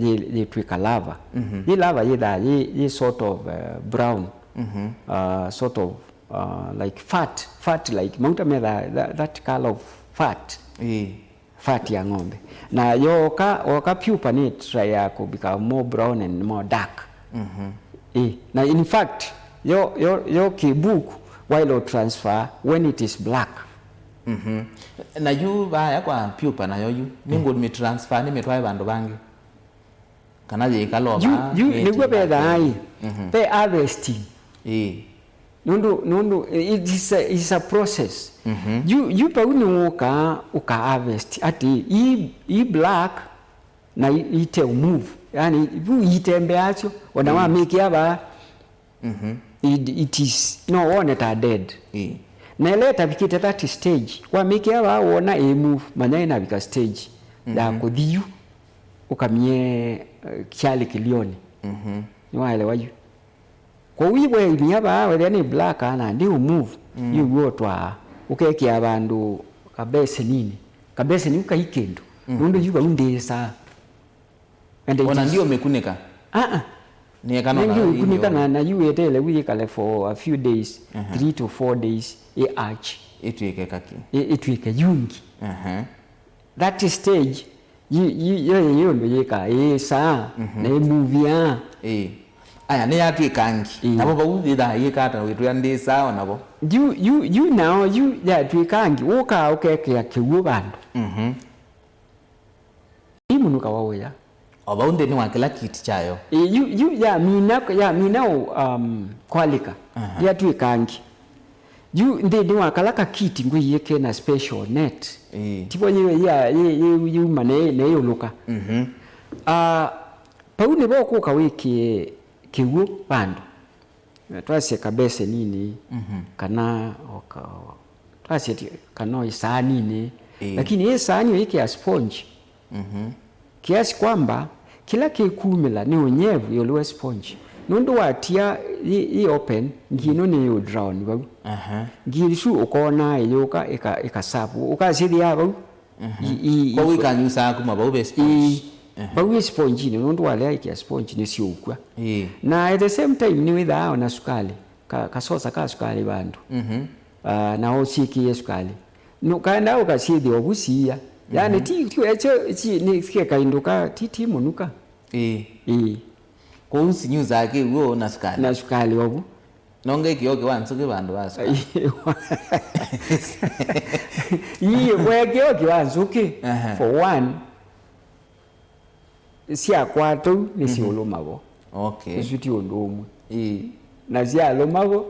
yĩ, yĩtw'ĩka larva. Mhm. Yĩ larva yĩthaa yĩ, yĩ sort of, uh, brown. Mhm. Uh, sort of, uh, like fat, fat like mauta methaa that, that color of fat. Ĩĩ. Fat ya ng'ombe. Na yoka, woka pupa nĩ try ya kũbika more brown and more dark. Mhm. Ĩ, na in fact, yo, yo, yo kĩbuku, while transfer, when it is black. Mhm. Na yu vaya kwa pupa nayo yu, nĩ ngũmĩ transfer, nĩ mĩtwae vandũ vangĩ. Kana yĩkala o Yu, vaa, yu, nĩ nĩw'o ĩtĩ vethaa ĩ, Mhm. ve harvesting. Ĩĩ. Nũndũ, nũndũ, it is a, it's a process. Mhm. Yu, yu pau nĩ ũkaa, ũka harvest. Atĩ, i, i black, na i, ite move. Yani, vu itembeasyo, ona Mm. wamĩkĩa vaa, Mhm. it, it is, no wone ta dead. Ĩĩ. Na ĩla ĩtavikĩte that stage, wamĩkĩa vaa wona ĩ move, manya ĩnavika stage ya Mhm. kũthi yu, ũkamie, eh, kyalĩ kĩlionĩ. Mhm. Nĩwaelewa yu? Kwoou iwe imia vaa, wethĩa nĩ black, na ndĩ move, Mm. yu wotwaa, ũkekĩa vandũ kabeseninĩ. Kabeseni u kai kĩndũ. Mm. Nũndũ yu vau ndĩsaa. And it Ona is ndio umekunĩka. Ah, ah. Nĩeka no Nĩngĩ nayo ũkunĩka indio. na, na yu weteele wĩkale for a few days, Aha. three to four days, ĩ arch. Ĩtw'ĩke kaki. Ĩ-, ĩtw'ĩke yungi. Aha. That stage, yu, yu, yo yĩ ũndũ yĩkaa, ĩĩsaa, mhm, na ĩmuvia. Ĩĩ. Aya, nĩyatw'ĩka ngi. Ĩĩ. Navo vau yĩthaa yĩka ata wĩtwĩa ndĩsaa o navo? Yu, yu, yu nao, yu yatw'ĩka ngi, ũkaa ũkekĩa kĩw'ũ vandũ. Mhm. Ĩimũnũka waũya. O vau nthĩnĩ wa kĩla kiti kyayo. Ĩ, yu, yu yamina, yamina ũ-, um, kwalĩka. Aha. Yatw'ĩka ngi. Yu nthĩnĩ wa kala kakiti ngwĩie kena special net. Ĩĩ. Tivo yĩ-, yĩ-, yĩ-, yĩ-, yĩuma na yĩ-, na yĩũlũka. Mhm. Ah, vau nĩvo ũkũka wĩkĩe kĩw'ũ vandũ. Twasye kabeseninĩ, mhm, kana o ka-, twasye ti-, kana o ĩsaaninĩ. Ĩĩ. Lakini ĩ saani ũyĩkĩa sponge. Mhm. Kiasi kwamba kĩla kĩkumĩla nĩ ũnyevu ĩũlũ wa sponge. Nũndũ watia yĩ, yĩ open, ngi ĩno nĩ ĩũ drown vau. Aha. Ngi ĩsu ũkonaa ĩyũka ĩka-, ĩkasavu. Ũkasyĩthĩa vau. Mhm. I, i, kwa i, wĩkanyusaa kuma vau ve sponge. Ĩĩ. Aha. Vau ĩ sponge-inĩ, nũndũ walea ĩkĩa sponge nĩ syũkw'a. Ĩĩ. Na at the same time nĩ wĩthaa ona sukali, ka, kasosa ka sukali vandũ. Mhm. Ah, na ũsyĩkĩie sukali. Nũkaenda ũkasyĩthĩa ovu siia. Yani, mhm, ti, ti, ekyo, ti, nĩ, ti kaindũ ka, ti, ti mũnuka. Ĩĩ. Ĩĩ. Kwoou sinyusaa kĩw'ũ na sukali. Na sukali ovu. Nonge kĩoo kĩwa nzũkĩ vandũ va sukali. Ii, we kĩoo kĩwa nzũkĩ, aha, for one, syakwata ũu nĩ, mhm, siũlũma vo. Okay. Isu ti ũndũ ũmwe. Ĩĩ. Na syalũma vo,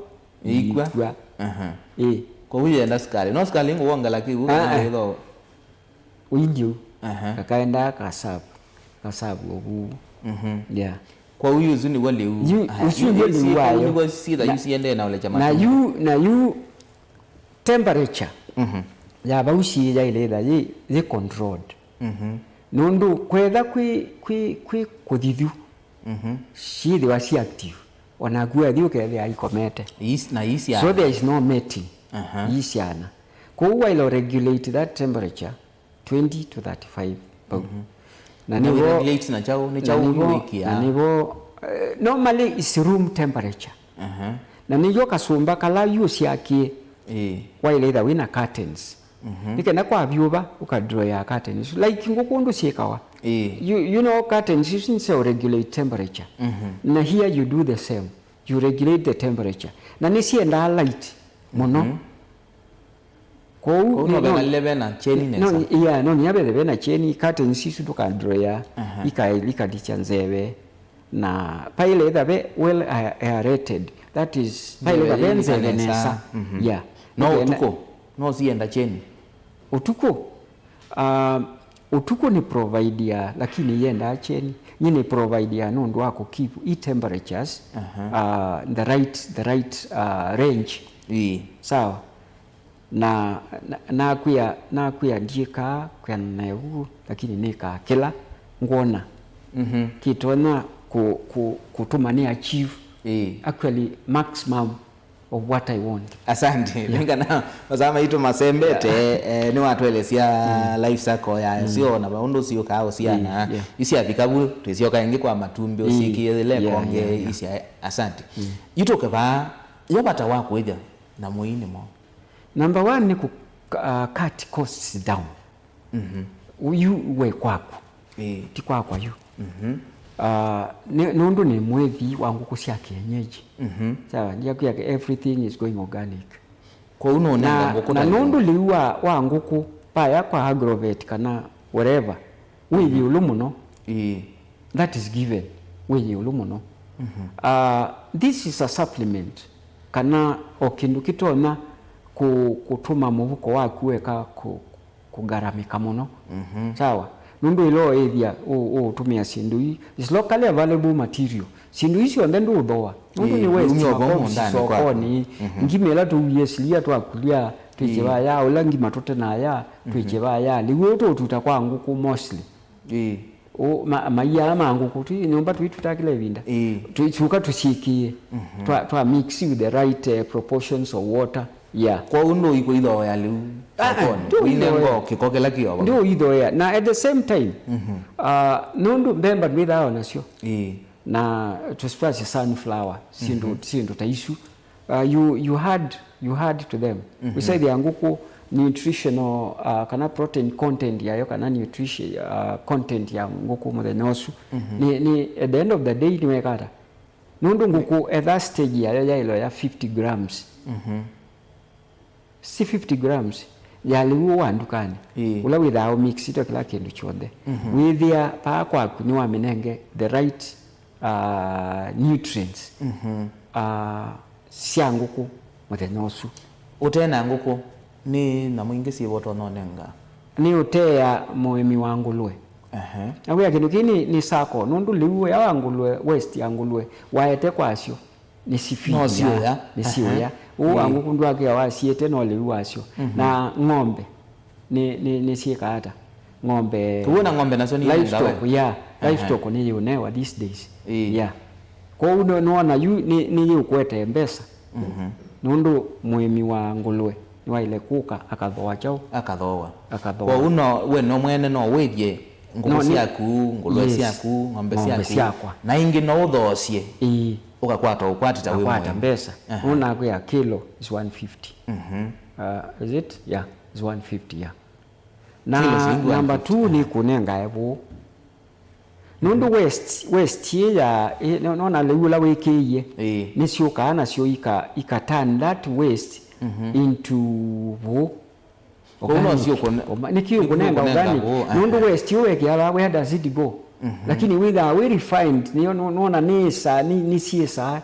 iikw'a. Iikw'a. Aha. Ĩĩ. Kwoou yenda sukali. No sukali ngũwongela kĩw'ũ kana, ah, ah, wĩtho. Ũilyĩ ũu. Aha. Kakaendaa kasavu, kasavu ovu. Mhm. Yeah. Kwa ũu ũsu nĩw'o lĩu. Yu, aha, ũsu yu, nĩw'o yu lĩu syĩka wayo. Nĩw'o syĩtha yu siendee na ũlekya na matunda. Yu, na yu temperature, mhm, ya vau syĩ yaĩle ĩtha yĩ, yĩ controlled. Mhm. Nũndũ kwetha kwĩ, kwĩ, kwĩ kũthithu, mhm, syĩthĩwa syĩ active. Onaku wathi ũkethĩa ikomete. Is-, na ii syana. So there is no mating. Aha. Ii syana. Kwoou waĩle ũregulate that temperature twenty to thirty-five vau. Mhm. Na nĩvo, regulate na kyaũ, nĩ na kyaũ nĩvo, wĩkĩaa? Na nĩvo, eh, normally is room temperature. Aha. Na nĩyo kasũmba kala yu ũsyakie. Ĩĩ. Waĩle ĩtha wĩna curtains. Mhm. Nĩ kenda kwa vyũva, ũkadrawya curtains. Like ngũkũ ũndũ syĩkawa. Ĩĩ. You, you know, curtains isu nĩ sya regulate temperature. Mhm. Na here you do the same. You regulate the temperature. Na nĩ syendaa light mũno. Mhm. Kwoou, kwoou no, no vekalile vena kyeni nesa. Yeah, no nginya vethe vena kyeni, curtains isu ndũkadrawya, aha, ika-, ikandikya nzeve. Na paĩle ĩtha ve well ae-, aerated. That is, paĩle ĩtha ve nzeve nesa. Mhm. Yeah. No ũtukũ, no sienda kyeni? Ũtukũ? Ah, ũtukũ nĩ provide ya, lakini yendaa kyeni. Nyie nĩ provide ya nũndũ wa kũ keep i temperatures, aha, ah, the right, the right, ah, range. Ĩĩ. Sawa. Na, na, nakwĩa, nakwĩa ndyĩkaa kwĩanana na ĩvuku, lakini nĩkaa kĩla ngwona, mhm, kĩtonya kũ-, kũ-, kũtũma nĩ achieve, ĩĩ, actually maximum of what I want. Asante. Yeah. Nĩngana masaa maitũ masembete, yeah, eh, nĩwatũelesya, mm, life circle ya, mm, syo na maũndũ syũkaa ũsiana. Mm, yeah. Isyavika vu, twĩsyoka ĩngĩ kwa matumbĩ, mm, ũsikĩe lekonge, yeah, yeah, yeah, isya. Asante. Mm. Yu tũke vaa, yo vata wa kũĩthya na mũi nĩ mo? Number one nĩ kũ, uh, cut costs down. Mhm. Yu we kwaku. Ĩĩ. Ti kwakwa yu. Mhm. Uh, nĩ, nũndũ nĩ mwĩthi wa ngũkũ sya kienyeji. Mhm. Sawa, ndiakwĩa everything is going organic. Kwoou nũnenga na, ngũkũ na ta nũndũ lĩu wa, wa ngũkũ, vaya kwa agrovet kana wherever, wĩ, mhm, ĩũlũ mũno. Ĩĩ. That is given. Wĩ ĩũlũ mũno. Mhm. Ah, this is a supplement, kana o kĩndũ kĩtonya kũ-, kũtũma mũvuko waku weka kũ-, kũgaramĩka mũno. Mhm. Sawa? Nũndũ ĩla ũĩthya ũ-, ũũtũmĩa syĩndũ ii, is locally available material. Syĩndũ ii syonthe ndũũthooa. Nũndũ, ĩĩ, nĩ waste, iumya ũvoo makobisi mũũndanĩ kwaku. Sokoni, mhm, ngima ĩla tũuie silia twakũlya, twĩkye, ĩĩ, vaya, ũla ngima tũtenaya, twĩkye, mhm, vaya. Lĩu ũũ tũũtuta kwa ngũkũ mostly. Ĩĩ. Ũ, ma-, maia ma ngũkũ, twi nyũmba tũitutaa kĩla ĩvinda. Ĩĩ. Tũisyũka tũsyĩkĩe. Mhm. Twa, twa mix with the right, eh, proportions of water. Yeah. Kwoou ndũikũithoea lĩu. Ah, ah, sokoni. Ndũithoea. Ũinenga o kĩko kĩla kĩova. Ndũithoea. Na at the same time, mhm, ah, nũndũ mbemba ndwĩthaa o nasyo. Ĩĩ. Na tũsipasi sunflower, syĩndũ, mhm, syĩndũ ta isu. Uh, you, you had, you had to them. Wĩsaĩthĩa ngũkũ nutritional, uh, kana protein content yayo, kana nutrition, uh, content ya ngũkũ mũthenya ũsu nĩ, nĩ, at the end of the day, nĩweka ata? Nũndũ ngũkũ etha stage yayo yaĩlo ya fifty grams. Si fifty grams ya lĩu wa ndukanĩ, Ĩĩ. ũla wĩthaa ũmixĩtwe kĩla kĩndũ kyonthe. Wĩthĩa paa kwaku nĩwamĩnenge the right, uh, nutrients, uh, sya ngũkũ mũthenya ũsu. Ũte na ngũkũ, nĩ nyamũ ingĩ syĩva ũtonya ũnenga? Nĩ ũtea mũĩmi wa ngũlũe. Ehe. Nawĩa kĩndũ kĩĩ nĩ, nĩ sako, nũndũ lĩu ya wa ngũlũe, waste ya ngũlũe, waete kwasyo, nĩ sifia. No siũya. Nĩ siũya. Ehe. Ũũ wa ngũkũ ndwakĩa wasiĩte no lĩu wasyo. Na ng'ombe nĩ, nĩ, nĩ syĩka ata? Ng'ombe. Tuona ng'ombe nacio nĩ livestock, yeah. Ehe. Livestock nĩ yũnewa these days. Ĩĩ. Yeah. Kwoou nĩ, nĩwona yu nĩ, nĩ yĩũkwete mbesa. Nũndũ mũĩmi wa ngũlũe nĩwaĩle kũka akathooa kyaũ? Akathooa. Akathooa. Kwoou no, we no mwene no wĩthye ngũkũ No, nĩ syaku, ngũlũe Yes. syaku, ng'ombe Ng'ombe syaku. syakwa. Na ingĩ no ũthoosye. Ĩĩ. Ũkakwata ũkwati ta wĩ Akwata mwene. mbesa. Aha. Nũnakwĩa kilo is one fifty. Uh, is it? Yeah, is one fifty, yeah. Na Kilo shilingi number two one fifty. Nĩ kũnengae vũũ. Nũndũ waste, waste ĩ ya, ĩ, no- nona lĩu ũla wĩkĩie, Ĩĩ. nĩsyũkaa nasyo ika, ika turn that waste into vũũ. Kũu no Organic. Syũkũne- Oma- nĩkĩ nĩkĩ ũkũnenga ũkũnenga organic? Vũũ, Nũndũ aha. waste ĩ wekĩa vaa, where does it go? Lakini wĩthaa wĩ refined, nĩyo nũ- nũona nĩsaa, nĩ- nĩsyĩsaa,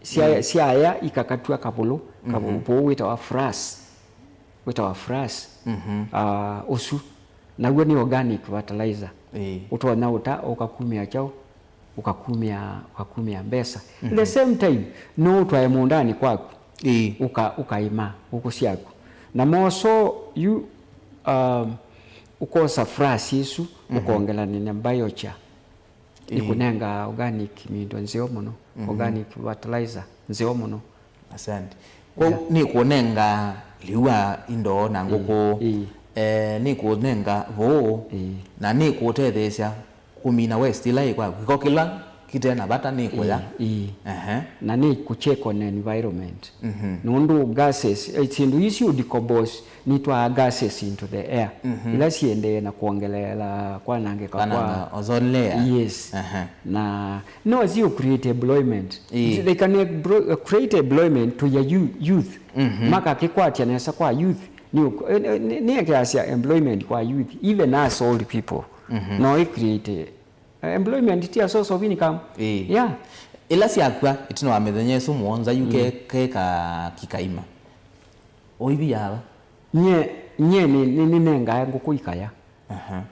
sya- syaya ikakatw'a kavũlũ, kavũlũ vũũ wĩtawa frass. Wĩtawa frass. Ah, ũsu. Naw'o nĩ organic fertilizer. Ĩĩ. Ũtonya ũta, ũkakumĩa kyaũ, ũkakumĩa, ũkakumĩa mbesa. At the same time, no ũtwae mũũndanĩ kwaku. Ĩĩ. Ũka- ũkaĩma ngũkũ syaku. Na moso yu, um, ũkosa frass ĩsu, ũkongelany'a na biochar. Ĩĩ. Nĩkũnenga organic mindo nzeo mũno, organic fertilizer nzeo mũno. Asante. Kwou Yeah. nĩkũnenga liu wa indo na ngũkũ, Ĩĩ, ĩĩ. eh, nĩkũnenga vũũ, Ĩĩ. na nĩkũtetheesya kũmina waste ĩla ĩ kwaku. Kĩko kĩla kĩte na vata nĩkũya. Ĩĩ, ĩĩ. Ehe. Na nĩ kũ check on environment. Nũndũ gases, eh, syĩndũ ii syũ decompose nitwaa gases into the air, ila siendee na kuongeleela kwanangĩka kwa Kwananga ozone layer. Yes. Aha. Na no si create employment. Ĩĩ. They can emplo- create employment to your you- youth. Makakikwatya nesa kwa youth. Ni uk- eh, eh, ni- niekeasya employment kwa youth, even us old people. No i create, eh, employment ti a source of income. Ĩĩ. Yeah. Ila syakwa itina wa mĩthenya ĩsu mũonza yu ke- ke ka kikaima. Ũivi yava? Nye, nye nĩ, nĩ, nĩnengae ngũkũ ikaya. Aha.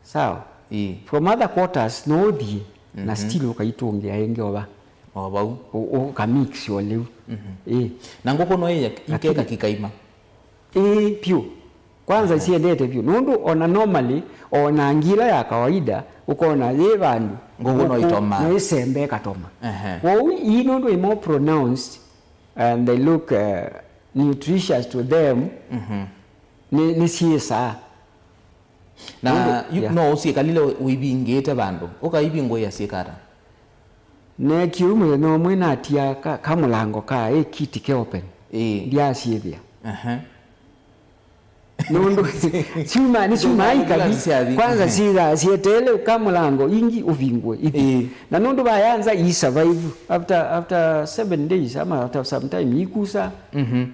Sawa? Ĩĩ. From other quarters no ũthiĩ na still ũkaitũngĩa ĩngĩ o va. O vau. Ũ- ũkamix o lĩu. Ĩĩ. Na ngũkũ no ĩye Lakini- ikeka kikaima. Ĩĩ, vyũ. Kwanza siendete vyũ. Nũndũ ona normally, ona ngila ya kawaida, ũkona yĩ vandũ. Ngũkũ no itoma. No ĩsembe ĩkatoma. Ehe. Kwoou ii nũndũ ĩ more pronounced and they look, uh, nutritious to them, nĩ, nĩ syĩsaa. Na Nũndũ- yu- yeah. no ũsyĩkalile ũivingĩĩte vandũ, ũkaivingũĩa syĩka ata? Neekie ũu mũthenya ũmwe natia ka, kamũlango ka ĩ kiti ke open. Ĩĩ. Ndyasyĩthĩa. Aha. Nũndũ syuma, nĩ syuma Nũndũ ikathi. Syathi. Kwanza sithaa sieteele kamũlango ingi ũvingũe ithi. Ĩĩ. Na nũndũ vayanza i survive after, after seven days ama after some time ikusa.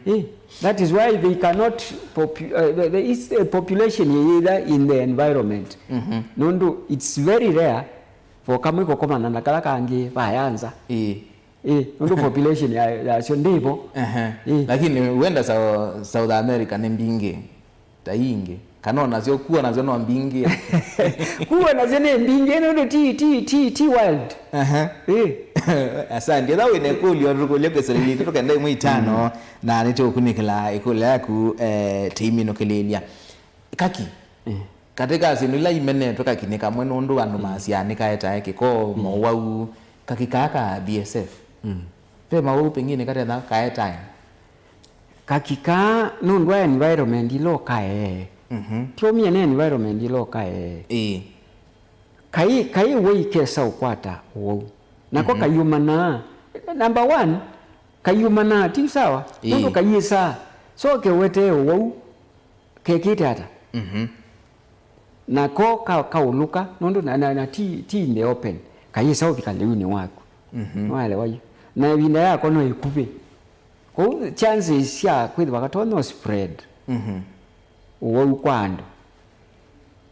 Ĩĩ. That is why they cannot popu- uh, the, the, it's a population yĩyĩtha in the environment. Nũndũ it's very rare for kamwe kũkomana na kala kangĩ vayanza. Ĩĩ. Ĩĩ, nũndũ population ya, yasyo ndĩvo. Ehe. Ĩĩ. Lakini wenda Sau- South America nĩ mbingĩ. Ta ingĩ. Kana onasyo kuo nasyo no mbingĩ. Kuo nasyo nĩ mbingĩ nũndũ ti, ti, ti, ti wild. Ehe. Ĩĩ. Asante. Etha wĩna ĩkũlyo, tũkũlyo kwĩsĩlĩlya itũ tũkenda imwe itano, na nĩtũkũnĩkĩla ĩkũlyo yaku, eh, tĩiminũkĩlĩlya. Kaki. Ĩĩ. Katĩ ka syĩndũ ila imenetwe kaki nĩ kamwe nũndũ andũ masyaa nĩkaetae kĩko, mowau, kaki kaa ka B S F. Ve mawau pengine katetha kaetae. Kaki kaa nũndũ wa environment ila ũkaee. Tiomie nĩ environment ila ũkaee. Ĩĩ. Kai, kai woi kesa ũkwata ũwau. Nako kaiũmanaa. Number one, Kaiumanaa, ti sawa? Ĩĩ. Nũndũ kayĩsaa. So kewetee ũwau, kekĩte ata? Mhm. Na ko ka-, kaũlũka, nũndũ na, na, na ti, ti in the open. Kayĩsa ũvika lĩunĩ waku. Mhm. Nĩwaelewa yu? Na ĩvinda yako no ĩkuvĩ. Kwoou chances sya kwĩthĩwa katonya spread, mhm, ũwau kwa andũ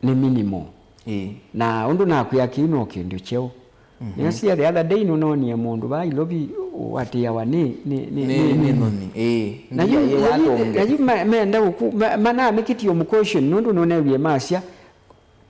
nĩ minimal. Ĩĩ. Na ũndũ nakwĩa, kĩu no kĩndũ kyeũ. Mhm. Nĩnasya the other day nũnoonie mũndũ vaa Ilovi ũatĩĩawa nĩ, nĩ, nĩ, nĩ, nĩ nĩ nyũnyi. Nyũnyi. Ĩĩ. Na yu, na yu, na yu me-, menda ũku, ma-, manamĩkĩtie mũkosyo nũndũ nũneewie masya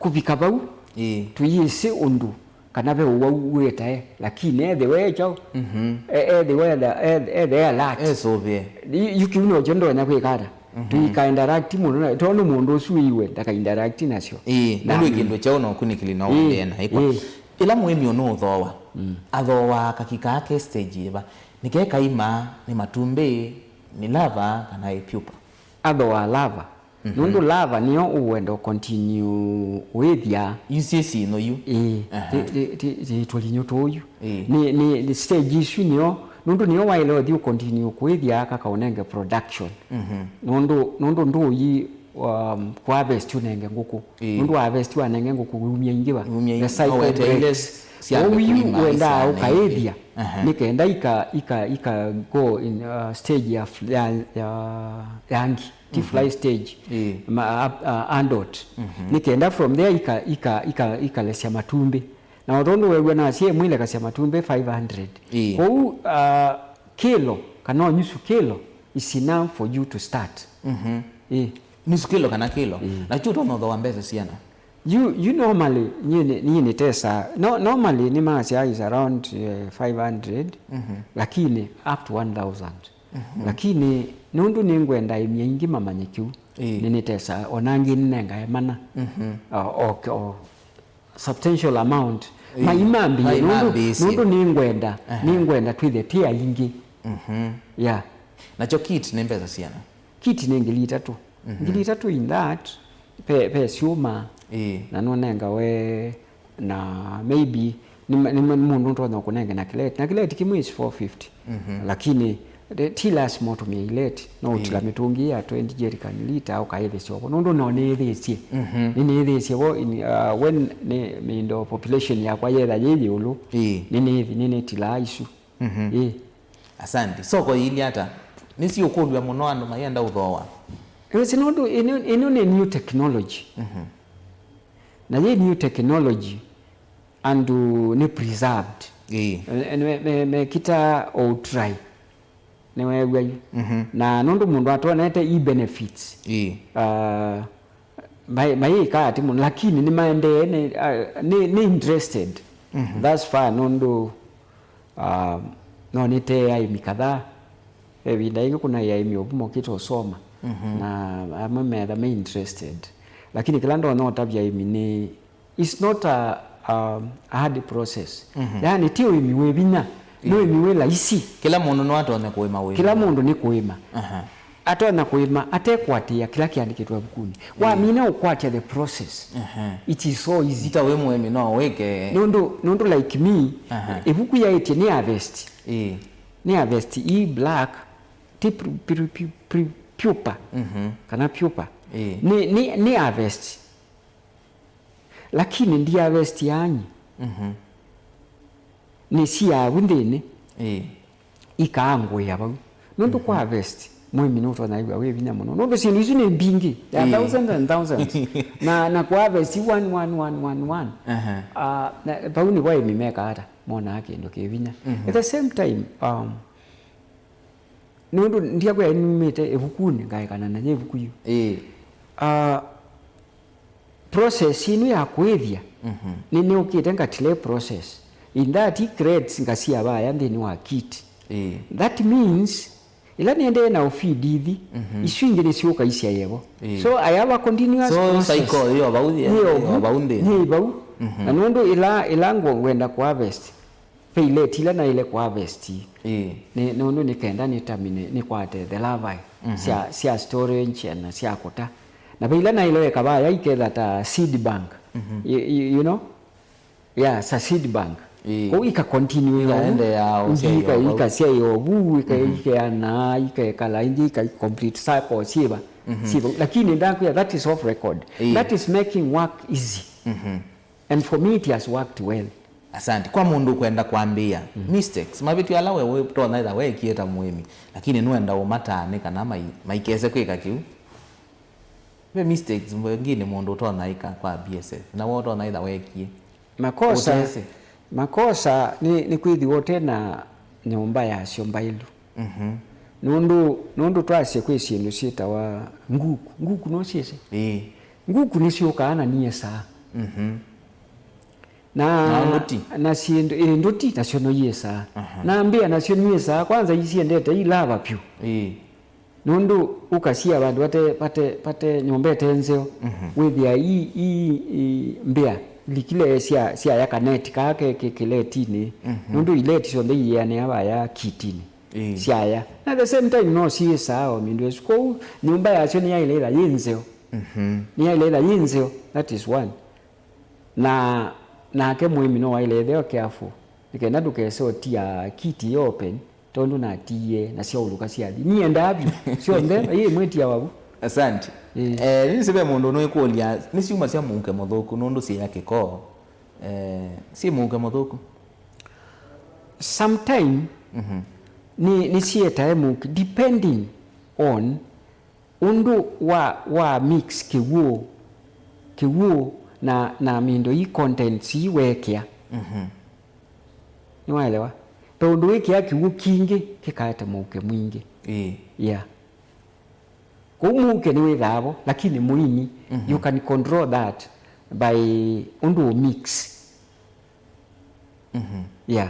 kũvika vau, ĩĩ, tũyĩsĩ ũndũ kana ve ũwau wĩtae, lakini ethĩwe e kyaũ? Mhm. E-, ethĩwe etha-, eth-, ethe alert. Esũvĩe. Yu, yu kĩu nokyo ndonya kwĩka ata? Mhm. Tũika interact mũno na, tondũ mũndũ ũsu wĩiwe ndaka interact nasyo. Ĩĩ, nũndũ ĩ kĩndũ kyaũ na ũkunĩkĩli no, ĩĩ, ũendee na ĩkwa. Ĩĩ. Ĩla mũĩmi ũnũũthooa, mm, athooaa kakika ke stage yĩva? Nĩke kaima, nĩ matumbĩ, nĩ larva, kana ĩ pupa? Athooaa larva. Mhm. Nũndũ larva nĩyo ũwenda ũ continue ũĩthya. Yu syĩ syĩno yu. Ĩĩ, aha, ti, ti, ti, ti tũlinyũ tũũ yu. Ĩĩ. Nĩ, nĩ, nĩ stage isu nĩyo, nũndũ nĩyo waĩle ũthi ũ continue kũĩthya kaka ũnenge production. Mhm. Nũndũ, nũndũ ndũũyi, um, kũ harvest ũnenge ngũkũ. Ĩĩ. Nũndũ wa harvest wanenge ngũkũ, wĩumya ingĩ va. Wĩumya ingĩ. The cycle breaks. Ũu yu wendaa ũkaĩthya. Aha. Nĩ kenda ika, ika, ika go in, uh, stage ya, ya, ya, ya ngi. Ti fly stage. Ĩĩ. Ma, a, a, adult. Mhm. Nĩ kenda from there ika, ika, ika, ikalesya matumbĩ. Na o tondũ weew'a nasya ĩmwe ilekasya matumbĩ five hundred. Ĩĩ. Kwoou, uh, kĩlo, kana o nyusu kĩlo is enough for you to start. Mhm. Ĩĩ. Nusu kĩlo kana kĩlo. Ĩĩ. Na kyu ũtonya ũthooa mbesa siana? You, you normally, nyie nĩ, nyie nĩtesaa. No, normally nĩmasyaa is around, eh, five hundred, mhm, lakini up to one thousand. Mhm. Lakini nũndũ nĩngwenda aĩmi aingĩ mamanye kĩu, ĩĩ, nĩnĩtesaa, ona angĩ nĩnengae mana. Mhm. O, o, o substantial amount. Ĩĩ. Maimambĩĩe, nũndũ, maimambĩĩsye, nũndũ nĩngwenda, aha, nĩngwenda twĩthe twĩ aingĩ. Mhm. Yeah. Nakyo kit nĩ mbesa siana? Kit nĩ ngili itatũ. Mhm. Ngili itatũ in that, pe, pe syũma, ĩĩ, na nũnengawe, na maybe nĩ, nĩ, nĩ mũndũ ũtonya kũnenge na kĩleti. Na kĩleti kĩmwe is four fifty. Mhm. Lakini, ti lazima ũtũmĩe ileti. No ũtila, ĩĩ, mĩtũngi ya twenty jerrycan lita, ũkaĩthĩsya ũvo. Nũndũ no nĩĩthĩsye. Mhm. Nĩnĩĩthĩsye vo in, uh, when nĩ mĩindo population yakwa yetha yĩ ĩũlũ. Ĩĩ. Nĩnĩĩthi, nĩnĩtilaa isu. Mhm. Ĩĩ. Asante. Soko yĩilyĩ ata? Nĩsiũkũlw'a mũno andũ mayenda ũthooa. Wĩsĩ nũndũ ĩno, ĩno nĩ new technology. Mhm. Na yĩ new technology, andũ nĩ preserved. Ĩĩ. Eh, eh, me, me, mekita o try. Nĩweew'a yu. Mhm. Na nũndũ mũndũ atonete e benefits. Ĩĩ. Ah, Mai-, mayĩkaa atĩ mũno, lakini nĩmaendee, nĩ, ah, nĩ, nĩ interested. Mhm. Thus far, nũndũ, ah, no nĩtee aĩmi kadhaa. Ve ĩvinda yĩngĩ kũna aĩmi ovu mokĩte ũsoma. Mhm. Na amwe metha me interested. Lakini kĩla ndonya ũtavya aĩmi nĩ, it's not a, a, a hard process. Mhm. Yaani, ti ũĩmi wĩ vinya, nĩ, ĩĩ, ũĩmi wĩ laisi. Kĩla mũndũ no atonya kũĩma ũĩmi. Kĩla mũndũ nĩ kũĩma. Aha. Atonya kũĩma atekwatĩĩa kĩla kĩandĩkĩtwe ĩvukunĩ. Ĩĩ. Wamina ũkwatya the process, aha, it is so easy. Ita wĩ mũĩmi no wĩke. Nũndũ, nũndũ like me, aha, ĩvuku yaĩtye nĩ harvest. Ĩĩ. Nĩ harvest ii black, ti pr-, pr-, pr-, pr-, pupa, mhm, kana pupa. Ĩĩ. Nĩ, nĩ, nĩ harvest. Lakini ndi harvest yanyi. Mhm. Nĩ siaa vu nthĩnĩ. Ĩĩ. Ikaangũĩa vau. Nũndũ, mhm, kwa harvest, mũĩmi nũtonya ĩw'a wĩ vinya mũno. Nũndũ syĩndũ isu nĩ mbingĩ, there are, ĩĩ, thousands and thousands. Na, na kwa harvest, one, one, one, one, one. Aha. Ah, na vau nĩvo aĩmi mekaa ata, monaa kĩndũ kĩ vinya. Mhm. At the same time, um, nũndũ ndiakwĩa numĩte ĩvukunĩ, ngaekana na yĩ ĩvuku yu. Ĩĩ. Ah, process ĩno ya kũĩthya, mhm, nĩnĩũkĩte ngatile process. In that, i crates ngasia vaya nthĩnĩ wa kit. Ĩĩ. That means, ĩla nĩendee na ũfeed ithi, mhm, isu ingĩ nĩsyũka isyaĩe vo. Ĩĩ. So, I have a continuous, so, process. Cycle ĩyo vau, ĩyo, ĩyo vau nthĩnĩ. Yĩ vau. Mhm. Na nũndũ ĩla, ĩla ngwenda kũ harvest, ve ileti ila naĩle kũ harvest. Ĩĩ. Nĩ, nũndũ nĩ kenda nĩtamine, nĩkwate the larvae, mhm, sya, sya storage na sya kũta. Na ve ila naĩle weka vaya iketha ta seed bank. Mhm. You, you, you know? Yeah, sa seed bank. Ĩĩ. Kũu ika continue o ũu. Ikaendeea o ingĩ syaĩ ika- o vau. Ikasyaĩ o vu, ika- Mhm. ikeanaa, ikekala ingĩ, ika complete circle syĩva. Mhm. Syĩva. Lakini ndakwĩa, that is off record. Ĩĩ. That is making work easy. Mhm. And for me, it has worked well. Asante. Kwa mũndũ ũkwenda kwambĩĩa, mhm, mistakes, mavĩtyo ala we ũtonya ĩtha weekie ta mũĩmi, lakini nũenda ũmataane kana mai- maikese kwĩka kĩu. Ve mistakes mbengine mũndũ ũtonya ĩka kwa B S F, na we ũtonya ĩtha weekie. Makosa, ũtese. Makosa nĩ, nĩ kwĩthĩwa ũte na nyũmba yasyo mbaĩlu. Mhm. Nũndũ, nũndũ twasye kwĩ syĩndũ syĩtawa nguku. Nguku nũsyĩsĩ? Ĩĩ. Nguku nĩsyũkaa na niĩsaa. Mhm. Na, na nduti. Na syĩndũ, ĩĩ, nduti nasyo no iĩsaa. Aha. Na mbĩa nasyo niĩsaa, kwanza isiendete ilava vyũ. Ĩĩ. Nũndũ ũkasia vandũ vate, vate, vate nyũmba ĩte nzeo, mhm, wĩthĩa i, i, i mbĩa likile sya, syaya kaneti kaa ke, ke kĩletinĩ. Mhm. Nũndũ ileti syonthe iĩanĩa vaya kitinĩ. Ĩĩ. Syaya. Na at the same time no siĩsaa o mĩndũ ĩsu. Kwoou nyũmba yasyo nĩyaĩle ĩla yĩ nzeo. Mhm. Nĩyaĩle ĩla yĩ nzeo. That is one. Na nake mũĩmi no waĩle etheo careful. Nĩ kenda ndũkese ũtia kiti ĩyo open, tondũ natiie na syaũlũka syathi. Niendaa vyũ. Syonthe, ĩĩ mwĩtia wavu. Asante. Ĩĩ. Eh, nĩsĩ ve mũndũ nũĩkũlya, nĩ syuma sya mũuke mũthũku, nũndũ syĩ ya kĩkoo. Eh, syĩ mũuke mũthũku? Sometime, mhm, nĩ, nĩ sietae mũuke, depending on ũndũ wa, wa mix kĩw'ũ, kĩw'ũ na, na mĩndũ ii contents ii weekĩa. Mhm. Nĩwaelewa? Tondũ wĩkĩa kĩw'ũ kingĩ kĩkaete mũuke mwingĩ. Ĩĩ. Yeah. Kũu mũuke nĩwĩthaa vo, lakini mũini, mhm, you can control that by ũndũ ũ mix. Mhm. Yeah.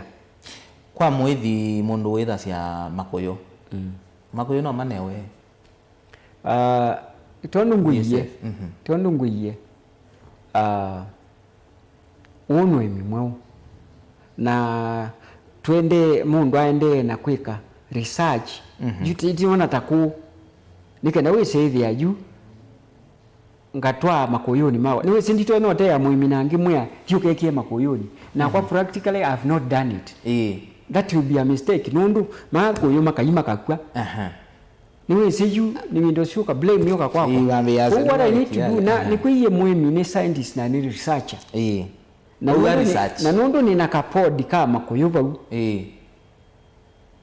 Kwa mũĩthi mũndũ wĩthasya makũyũ. Mm. Makũyũ no manewe? Ah, tondũ ngũie, B S F, mhm, tondũ ngũie, ah, ũũ nĩ ũĩmi mweũ. Na twende, mũndũ aendee na kwĩka research. Mhm. Yu ti-, tiona ta kũũ. Nĩ kenda wĩsĩthĩa yu ngatwaa makũyũnĩ mawa. Nĩwĩsĩ nditonya ũtea mũĩmi na ngĩmwĩa, "Thiĩ ũkekie makũyũnĩ." Nakwa, mhm, practically, I have not done it. Ĩĩ. That will be a mistake. Nũndũ makũyũ makai makakw'a. Aha. Nĩwĩsĩ yu, nĩ mĩndũ syũka, blame yũka kwakwa. Ĩĩ, wambĩĩa. Kwoou what I need to do, aha, na nĩkwĩie mũĩmi nĩ scientist na nĩ researcher. Ĩĩ. Na nũndũ nĩ, research, na nũndũ nĩ na kapodi ka makũyũ vau. Ĩĩ.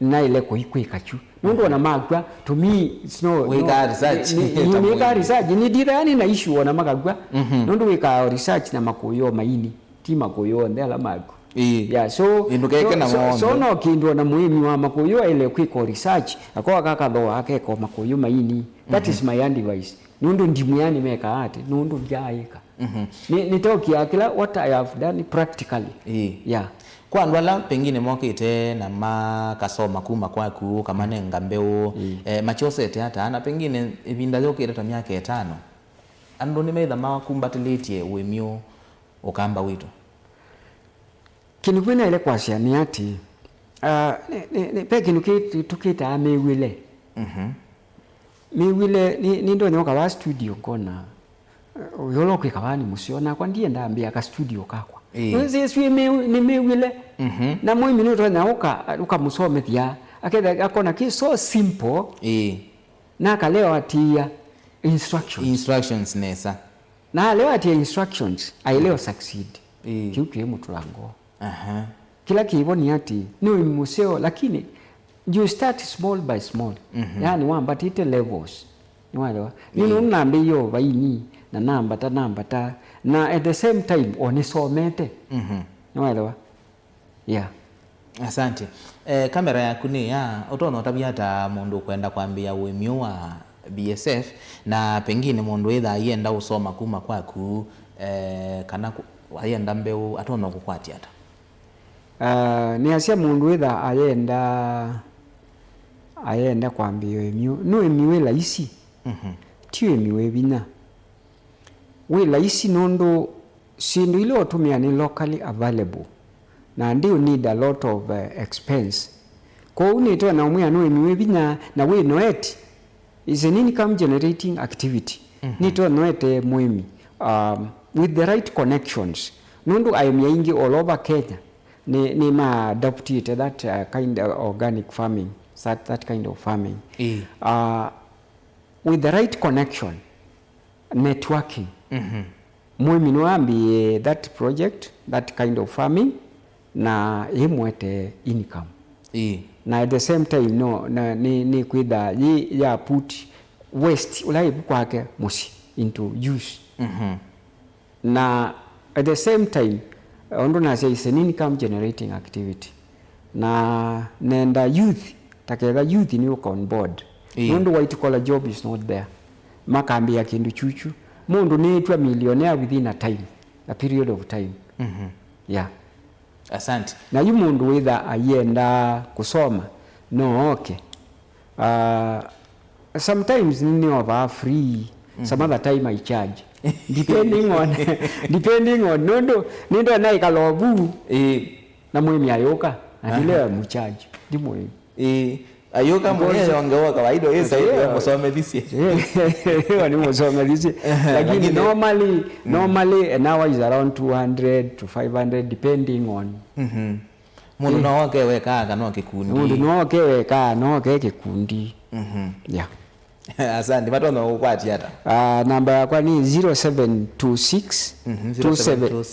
Naĩle kũikwĩka kyu. Nũndũ ona makw'a, to me, it's no, wĩkaa research. Nĩ, nĩ, ta nĩ, nĩkaa mũĩmi research. Nĩ ndithaa nĩ na issue ona makakw'a. Mhm. Nũndũ wĩkaa research na makũyũ o maini. Ti makũyũ onthe ala maku. Ĩĩ. Yeah, so, ndũkeke so, na so, so monthe. No kĩndũ ona mũĩmi wa makũyũ aĩle kwĩka o research, akoa kakathooa akeka o makũyũ maini. That is, mhm, my advice. Nũndũ ndimwĩa nĩmekaa atĩ, nũndũ ndyaĩka. Mhm. Nĩ, nĩtokia kĩla what I have done practically. Ĩĩ. Yeah. Kwa andũ ala pengine mokĩte na makasoma kuma kwaku, ũkamanenga mbeũ, ĩĩ, eh, makyosete ata, na pengine ĩvinda yũkĩte ta myaka ĩtano, andũ nĩmetha makumbatĩlĩtye ũĩmi ũũ, ũkamba witũ? Kĩndũ kĩu naĩle kwasya nĩ atĩ, ah, nĩ, nĩ, nĩ, ve kĩndũ kĩ-, tũkĩtaa mĩw'ĩle. Mhm. Mĩw'ĩle, nĩ, nĩndonya ũka vaa studio ngona, eh, ũyũ ũla ũkwĩka vaa nĩ mũseo, nakwa ndienda ambĩa ka studio kakwa. Ĩĩ. Nĩsĩ ĩsu nĩ mĩw'ĩle. Mhm. Na mũĩmi nũtonya ũka, ũkamũsomethya, aketha akona kĩ so simple, ĩĩ, na akalea atĩĩa instructions. Instructions nesa. Na alea atĩĩa instructions, ailea succeed. Ĩĩ. Kĩu kĩĩ mũtũlango. Aha. Kĩla kĩvo nĩ atĩ, nĩ ũĩmi mũseo, lakini you start small by small. Mhm. Yaani wambatĩte levels. Nĩwaelewa? Nĩ, ĩĩ, nũndũ nambĩĩie o vaini, na nambata, nambata, na at the same time, o nĩsomete. Mhm. Nĩwaelewa? Yeah. Asante. Eh, kamera yaku nĩ ya, ũtonya ũtavya ata mũndũ ũkwenda kwambĩĩa ũĩmi ũũ wa B S F, na pengine mũndũ ĩtha ayenda ũsoma kuma kwaku, eh, kana ku-, ayenda mbeũ, atonya kũkwatya ata? Ah, nĩasya mũndũ ĩtha ayenda, ayenda kwambĩĩa ũĩmi ũũ, nĩ ũĩmi wĩ laisi. Mhm. Ti ũĩmi wĩ vinya. Wĩ laisi nũndũ syĩndũ ila ũtũmĩa nĩ locally available, na ndĩ you need a lot of, eh, expense. Kwoou nĩtonya ũmwĩa nĩ ũĩmi wĩ vinya na wĩ noeti. Is an income generating activity. Mhm. Nĩtonya noete mũĩmi, um, with the right connections. Nũndũ aĩmi aingĩ all over Kenya nĩ, nĩ ma adoptĩte that, uh, kind of organic farming, that, that kind of farming. Ĩĩ. Uh, with the right connection, networking, mũĩmi no ambĩĩe that project, that kind of farming, na ĩmũetee income. Ĩĩ. Na at the same time, no, na, nĩ, nĩ kwĩtha yĩ ya put waste ũla ĩvu kwake mũsyĩ into use. Na at the same time, ũndũ nasya, is an income generating activity. Na nenda youth, ta ketha youth nĩ ũka on board. Ĩĩ. Nũndũ white collar job is not there. Makambĩĩa kĩndũ chuchu. Mũndũ nĩĩtwa millionaire within a time, a period of time. Yeah. Asante. Na yu mũndũ wĩtha ayenda kũsoma, no oke. Uh, sometimes nĩnĩovaa free, some other time I charge. Depending on, depending on, nũndũ nĩndona ĩkala vu, ĩĩ, na mũĩmi ayũka, na ndilea mũcharge, ndi mũĩmi. Ĩĩ. Ayũka mũnĩ yongewa kawaida, ĩĩ, saidi, yeah, mũsomethisye. Ĩĩ, nĩ mũsomethisye. Ehe, lakini, lakini normally, normally, an hour is around two hundred to five hundred, depending on. Mũndũ no oke weka kana o kĩkundi? Mũndũ no oke weka, no oke kĩkundi. Yeah. Asante, matonya gũkwatya ata? Ah, namba yakwa nĩ zero seven two six, two seven,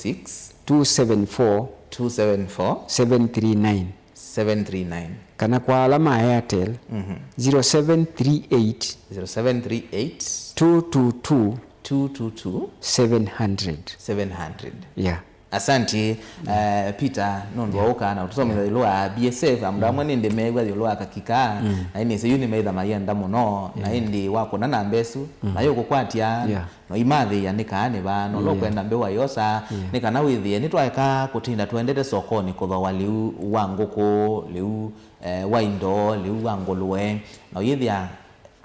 two seven four, two seven four, seven three nine. Seven three nine. Kana kwa ala ma Airtel, zero seven three eight, zero seven three eight, two two two, two two two, seven hundred. Seven hundred. Yeah. Asante, eh, Peter, nũndũ wa ũka na ũtũsomethya ĩũlũ wa B S F, amũndũ amwe nĩndĩ meew'a ĩũlũ wa kakika, na ĩnĩsĩ yu nĩmetha mayenda mũno, na ĩndĩ wakũna namba ĩsu, na yũkũkwatya, no imathĩĩa nĩ kaa nĩ va, na ũla ũkwenda mbeu ayosa, nĩ kana wĩthĩe nĩtwaeka kũtinda tũendete sokonĩ kũthooa lĩu wa ngũkũ, lĩu, eh, wa indo, lĩu wa ngũlũe, na ũyĩthĩa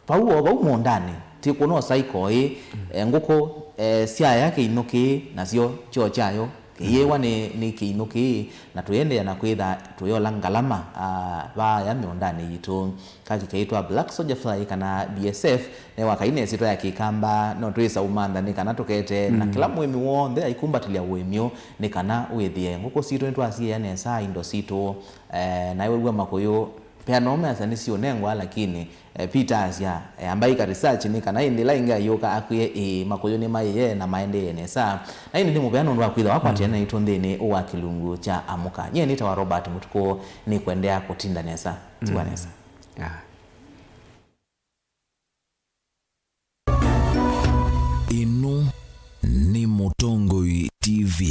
vau o vau mũũndanĩ, ti kũna ũsaiko ĩ, eh, ngũkũ, eh, syaya kĩinũkĩ, nasyo kyoo kyayo kĩyĩwa nĩ, nĩ kĩinũkĩ, na tũiendeea na kwĩtha tũyola ngalama, ah, vaaya mĩũndanĩ yitũ. Kaki kaitwa Black Soldier Fly kana B S F, ne wa kaina ĩsyĩtwa ya Kĩkamba, no twĩsa ũmantha nĩ kana tũkete na kĩla mũĩmi w'onthe aikumbatĩlya ũĩmi ũũ, nĩ kana wĩthĩe ngũkũ sitũ nĩtwasiĩĩa nesa indo sitũ, eh, na wew'a makũyũ, peana ũmesa nĩsiũnengwa, lakini, eh, Peter asya, eh, amba ĩka research nĩ kana ĩndĩ ĩla ĩngĩ ayũka akwĩe, ĩĩ, makũyũ nĩmaĩe na maendeee nesa. Na ĩndĩ nĩ mũvea nũndũ wa kwĩtha wakwatĩana naitũ nthĩnĩ wa kĩlungu kya Amũka. Nyie nĩtawa Robert Mũtukũ, nĩkwendea kũtinda nesa. Tiwa nesa. Yeah. Ĩno nĩ Mũtongoi T V.